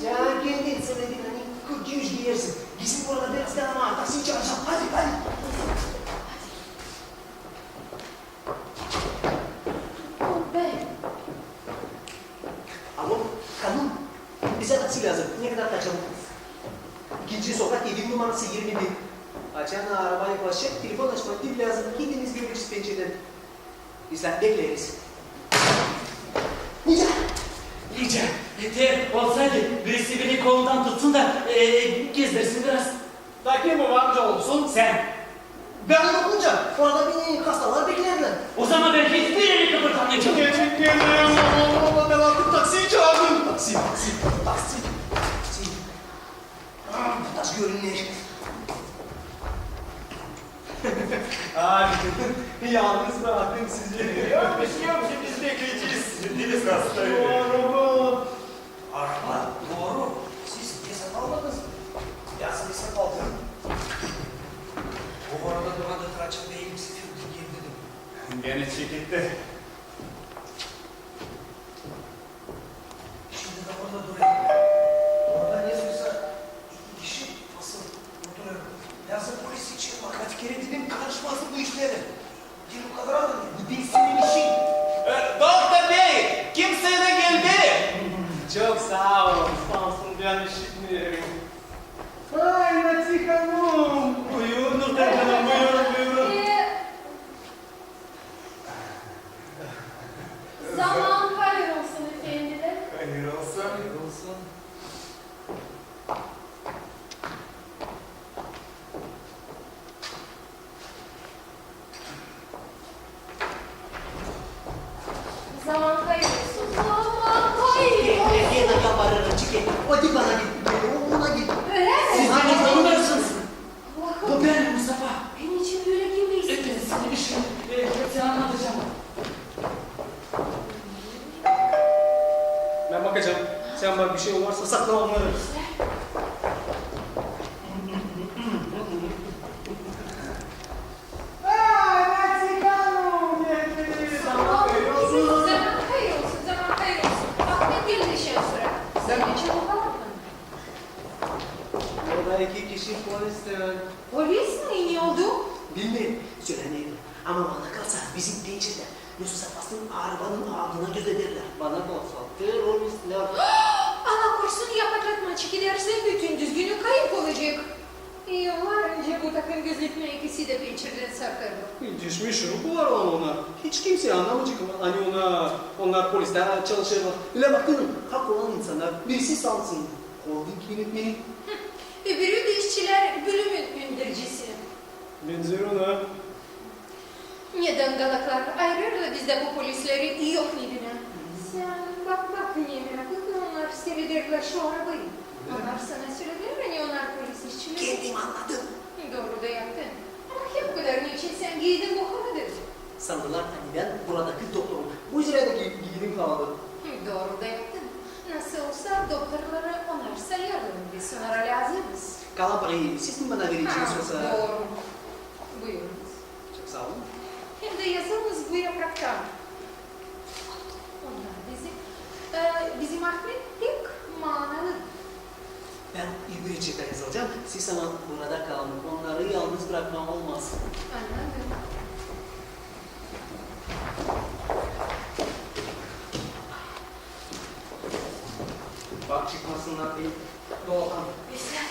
Sän kendin söledin, ani kırk üç giyersin. Gitsin burada, bän seni almaa, taksi çaaracam. Hadi, hadi. Alo, hanım, bizä taksi lääzım. Nekadar taa çabuk? İkinci sokak, evin numarası irmi bir. Açan araba yaklaşacek, telefon açmaa diil lääzım. Gidiniz, görüşürüz pençedän. Bizä bekleriz. Nicä? Nicä? Eter olsaydı, birisi beni kolumdan tutsun da, e, gezdirsin biraz. Da kim bu amca olsun? Sän. Bän unutunca, orada beni hastalar beklerlär. O zaman bän hiçbir erä kıpırdamayacam. Geçin, geçin. Bän artık taksi çaardım. Taksi, taksi, taksi, taksi. Aa, bu taş görünür. Abi, yalnız bıraktım sizi. Yok bir şey, yok bir şey, biz bekleyecez. Diil, saz. Hanım, buyurun, buyurun, buyurun. Ee, zaman hayır olsun, efendiler. Hayır olsun. Hayır olsun. Zaman hayır olsun. Zaman hayır olsun. Gel, gel, gel, yalvarırım, çık. O da bana git, o ona git. Öyle mi? Siz beni tanımıyorsunuz. Allahım. Bu ben, Mustafa. Bän için bölä kim bilsin? E, bän sana bir şey, e, hepsini annadacam. Bän bakacam. Sän bak, bir şey varsa sakla onnarı. Ay, Nazik Hanım, geldiniz. Zaman hayır olsun, zaman hayır olsun, zaman hayır olsun. Ahmet geldi işän sora. Sän için o kadar mı? Orada iki kişi polis. Polis mi? Ne oldu? Bilmeerim, sölämeerlär. Ama bana kalsa, bizim pençedä Yusuf Safas'ın arabanın adına gözederlär. Bana kalsa, teröristlär. Allah korusun, yapacak maçı giderse, bütün düzgünü kayıp olacek. Yıllar önce bu takım gözetmää ikisi dä pençedän sarkardı. Geçmiş ruhlar olan onnar. Hiç kimsey annamayacek, ani onnar, onnar polistär çalışêrlar. Ölä bakın, hak olan insannar, birisi sansın holding yönetmeni. Öbürü dä işçilär bölümün öndercisi. Benzeer ona. Ne dangalaklar ayırêrlar bizdä bu polisleri, yok ne bilä. Sän bak, bak, ne meraklı onnar siirederlär şu arabayı. Onnar sana sölederlär, ani onnar polis işçileri. Kendim annadım. Dooru da yaptın. Ama hep o kadar neçin sän giydin bu haladı? Sandılar, ani bän buradakı doktorum. Bu üzerä dä giy-, giydim haladı. Dooru da yaptın. Nasıl olsa doktorları onnar sayêrlar, biz onnara lääzımız. Kalan parayı siz mi bana vereceniz, yoksa? Dooru. Buyurunuz. Çok saa olun. Hem dä yazılınız bu yaprakta. Onnar bizim, e, bizim Ahmet pek manalı. Bän İbrikçe yazılacam, siz ama burada kalın. Onnarı yalnız bırakmaa olmaz. Annadım. Bak, çıkmasınnar deyni. Dolan. Bizlär.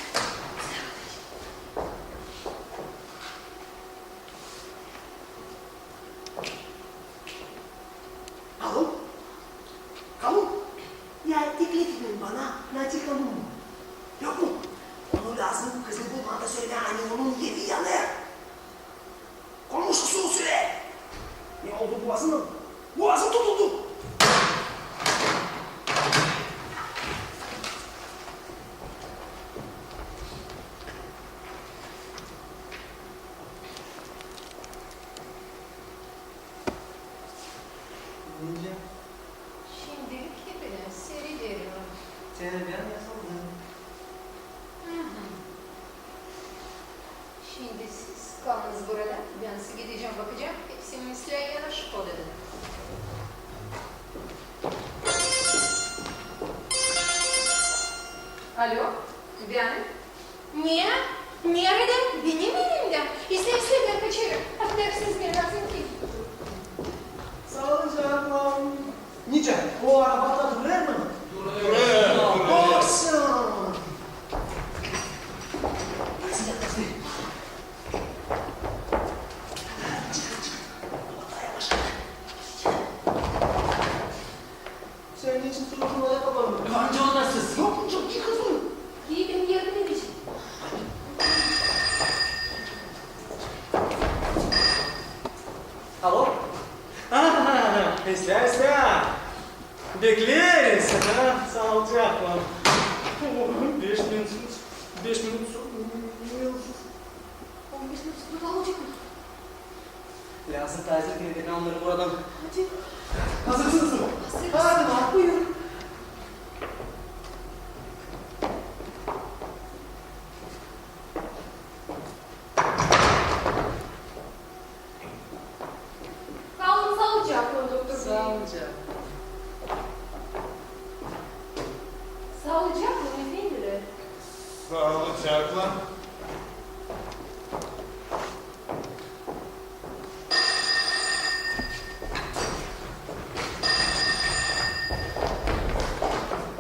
Alo? Alo? Ya teklif etmää bana Nazik Hanım mı? Yok mu? Onu lääzım kızı bulmaa da sölemää, ani onun evi yanêr. Komuşusu söleer. Ne oldu boğazına? Boğazı tutuldu. Nicä? Şindilik hepinä siirederim. Sän bän yazıldın. Hı-hı. Şindi siz kalınız burada, bän gidecäm, bakacam, hepsi mislää yanaşık odada. Alo, bän. Ne? Neredä? Benim evimdä? İslää, islää, bän kaçêrım. Afedersiniz beni, lääzım ki. Saalıcaklan. Nicä, o araba da durêr mı? Durêr, durêr. Olsun. Sän neçin sordun ayakkabılarını? Kanca odasız. Yok mu çok çıkasın? Giy, bän yardım edecäm. Alo? Aha, islää, islää. Bekleriz. Aha, saalıcaklan. Beş minut, beş minut sora. On beş minut sora olacek mı? Lääzım tazir vermää onnarı buradan. Hadi. Hazırsınız mı? Hazırız. Hadi lan. Buyurun. Kalın saalıcaklan, doktor bey. Saalıcaklan. Saalıcaklan, efendiler. Saalıcaklan.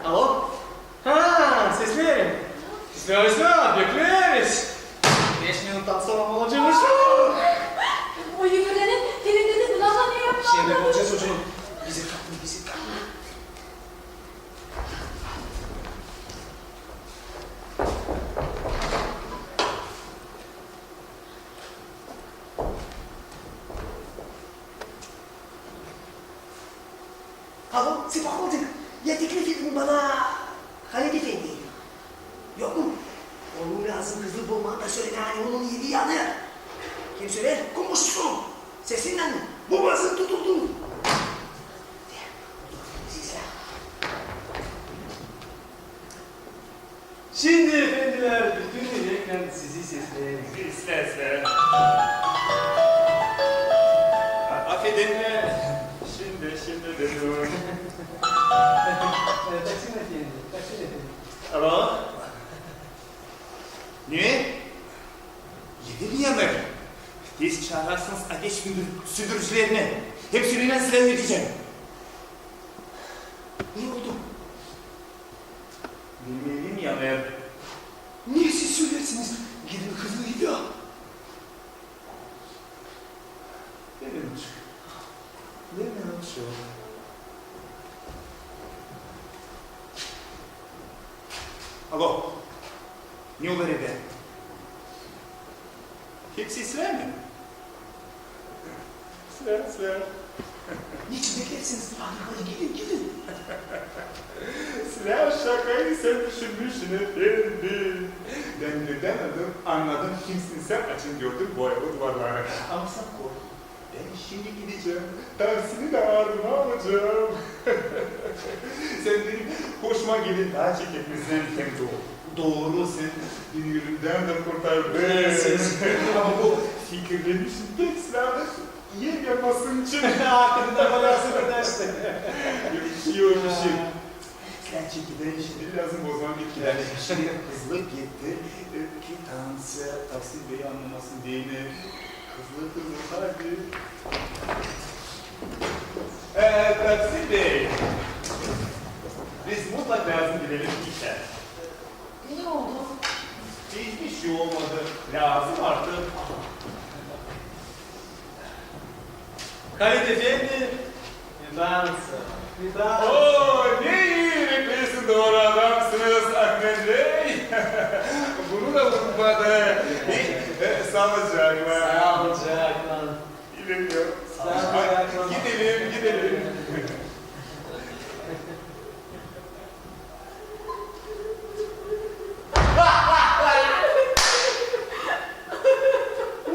Alo? Ha, seslerim. İslää, islää, bekleriz. Alo, Sefahodin, ya teklif edin bana Halid Efendi. Yok mu? Onun lääzım hızlı bulmaa da sölemää, ani onun evi yanêr. Kim söleer? Komuşusu. Sesinnän bobası tutuldu. Sizä. Şindi, efendilär, bütün üreklän sizi sesleerim. Sesle, sesle. A-, afedin, e, şindi, şindi dedim. E, Taksim efendi, Taksim efendi. Alo? Ne? Evi mi yanêr? Tez çaarasınız ateş sündür-, sündürücülerini. Hem sürünän silää ödeyecäm. Ne oldu? Benim evim yanêr. Ne siz söleersiniz? Gidin hızlı evä. Bir minutçuk. Bir minutçuk. Alo. Ne olêr evdä? Hepsi islää mi? İslää, islää. Neçin bekleersiniz? Hadi, hadi, gidin, gidin. İslää şakayı sän düşünmüşsün, efendim. Bän birdän annadım, annadım, kimsin sän, açan gördüm boyalı duvarları. Ama sän korkma. Bän şindi gidecäm, Taksimi dä ardıma alacam. Sän benim hoşuma gelen taa çeketmesän hem dooru. Dooru, sän beni ölümdän dä kurtardın. Ama bu fikirlemişim pek islää ev yapasım için. Aklında kalasın da işte. Yok bir şey, yok bir şey. Sän çekilän işini lääzım o zaman bitkilär. Şindi hızlı getir, e, kvitanţiya, Taksim bey annamasın deyni. Hızlı, hızlı, hadi. E, Taksim bey, biz mutlak lääzım gidelim işä. Ne oldu? Hiçbir şey olmadı. Lääzım artık. Halid efendi, kvitanţiya, kvitanţiya. Oo, ne ii, pek dooru adamsınız, Ahmet bey. Bunu da unutmadı. E, e, saalıcaklan. Saalıcaklan. Gidelim. Saalıcaklan. Gidelim, gidelim.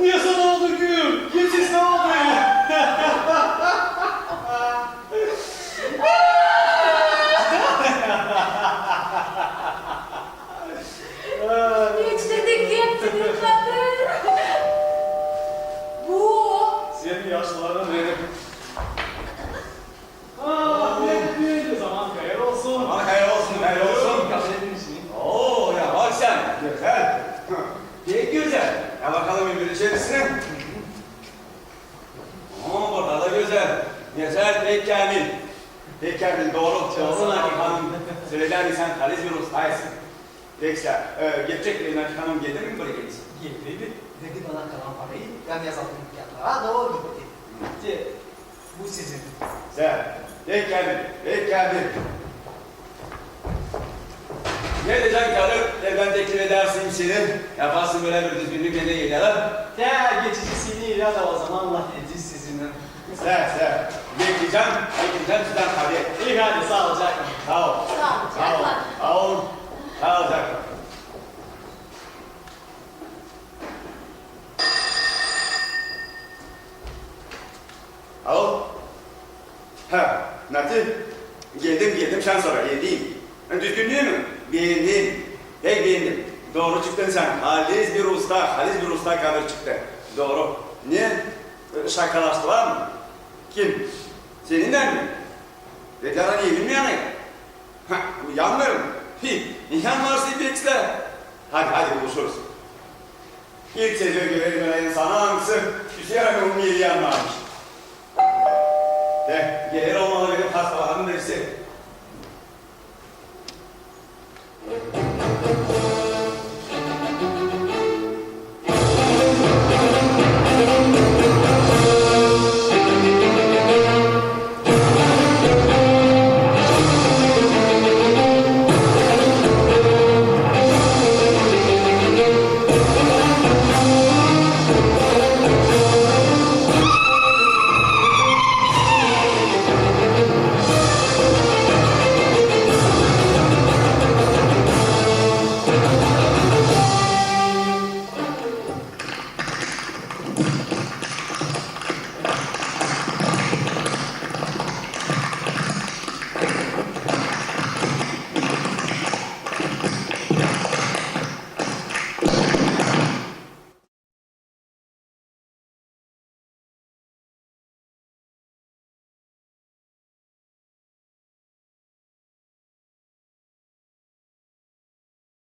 Nesoy oldu, Gül? Kimsiz kaldı? Geçti de gitti, kadın. Bu. Senin yaşların benim. Aa, ne, ne, zaman hayır olsun. Zaman hayır olsun, hayır olsun. Kabul edin işini. Oo, ya bak sän, gözäl. Pek gözäl. Ya bakalım bir içerisine. Oo, burada da gözäl. Gözäl, pek käämil. Pek käämil, dooru. Dooru, Naci hanım. Söledim, sän halis bir ustaysın. Pek islää, e, gerçek, e, Naci hanım geldi mi buraya kendisi? Geldi, evet. Verdi bana kalan parayı, bän yazdım kiyatlara, da o gitti. Hı. İştä, bu sizin. Sä, pek käämil, pek käämil. Ne edecäm, kadık, evdän teklif edersin işini, yaparsın bölä bir düzgünnük, bän dä gelerim. Ya, geçici işini ya da o zaman lafedecez sizinnän. Sä, sä. Bekleyecäm, bekleyecäm sizdän haber. İi, hadi, saalıcaklan. Saa ol. Saalıcaklan. Saa ol. Saa ol. Saalıcaklan. Alo? Ha, Naci? Geldim, geldim, şansora, geldim. Düzgünnüümü? Beendim. Pek beendim. Dooru çıktın sän. Halis bir usta, halis bir usta kadır çıktı. Dooru. Ne? E, şakalaştılar mı? Kim? Seninnän mi? Dediler, ani evin mi yanêr? Ha, yanmêêr. Hi, yanmarsın pek islää. Hadi, hadi, buluşuruz. İlk seferde görerim ölä insanı, angısı küser, ani onun evi yanmarmış. De, geler olmalı benim hastalanım.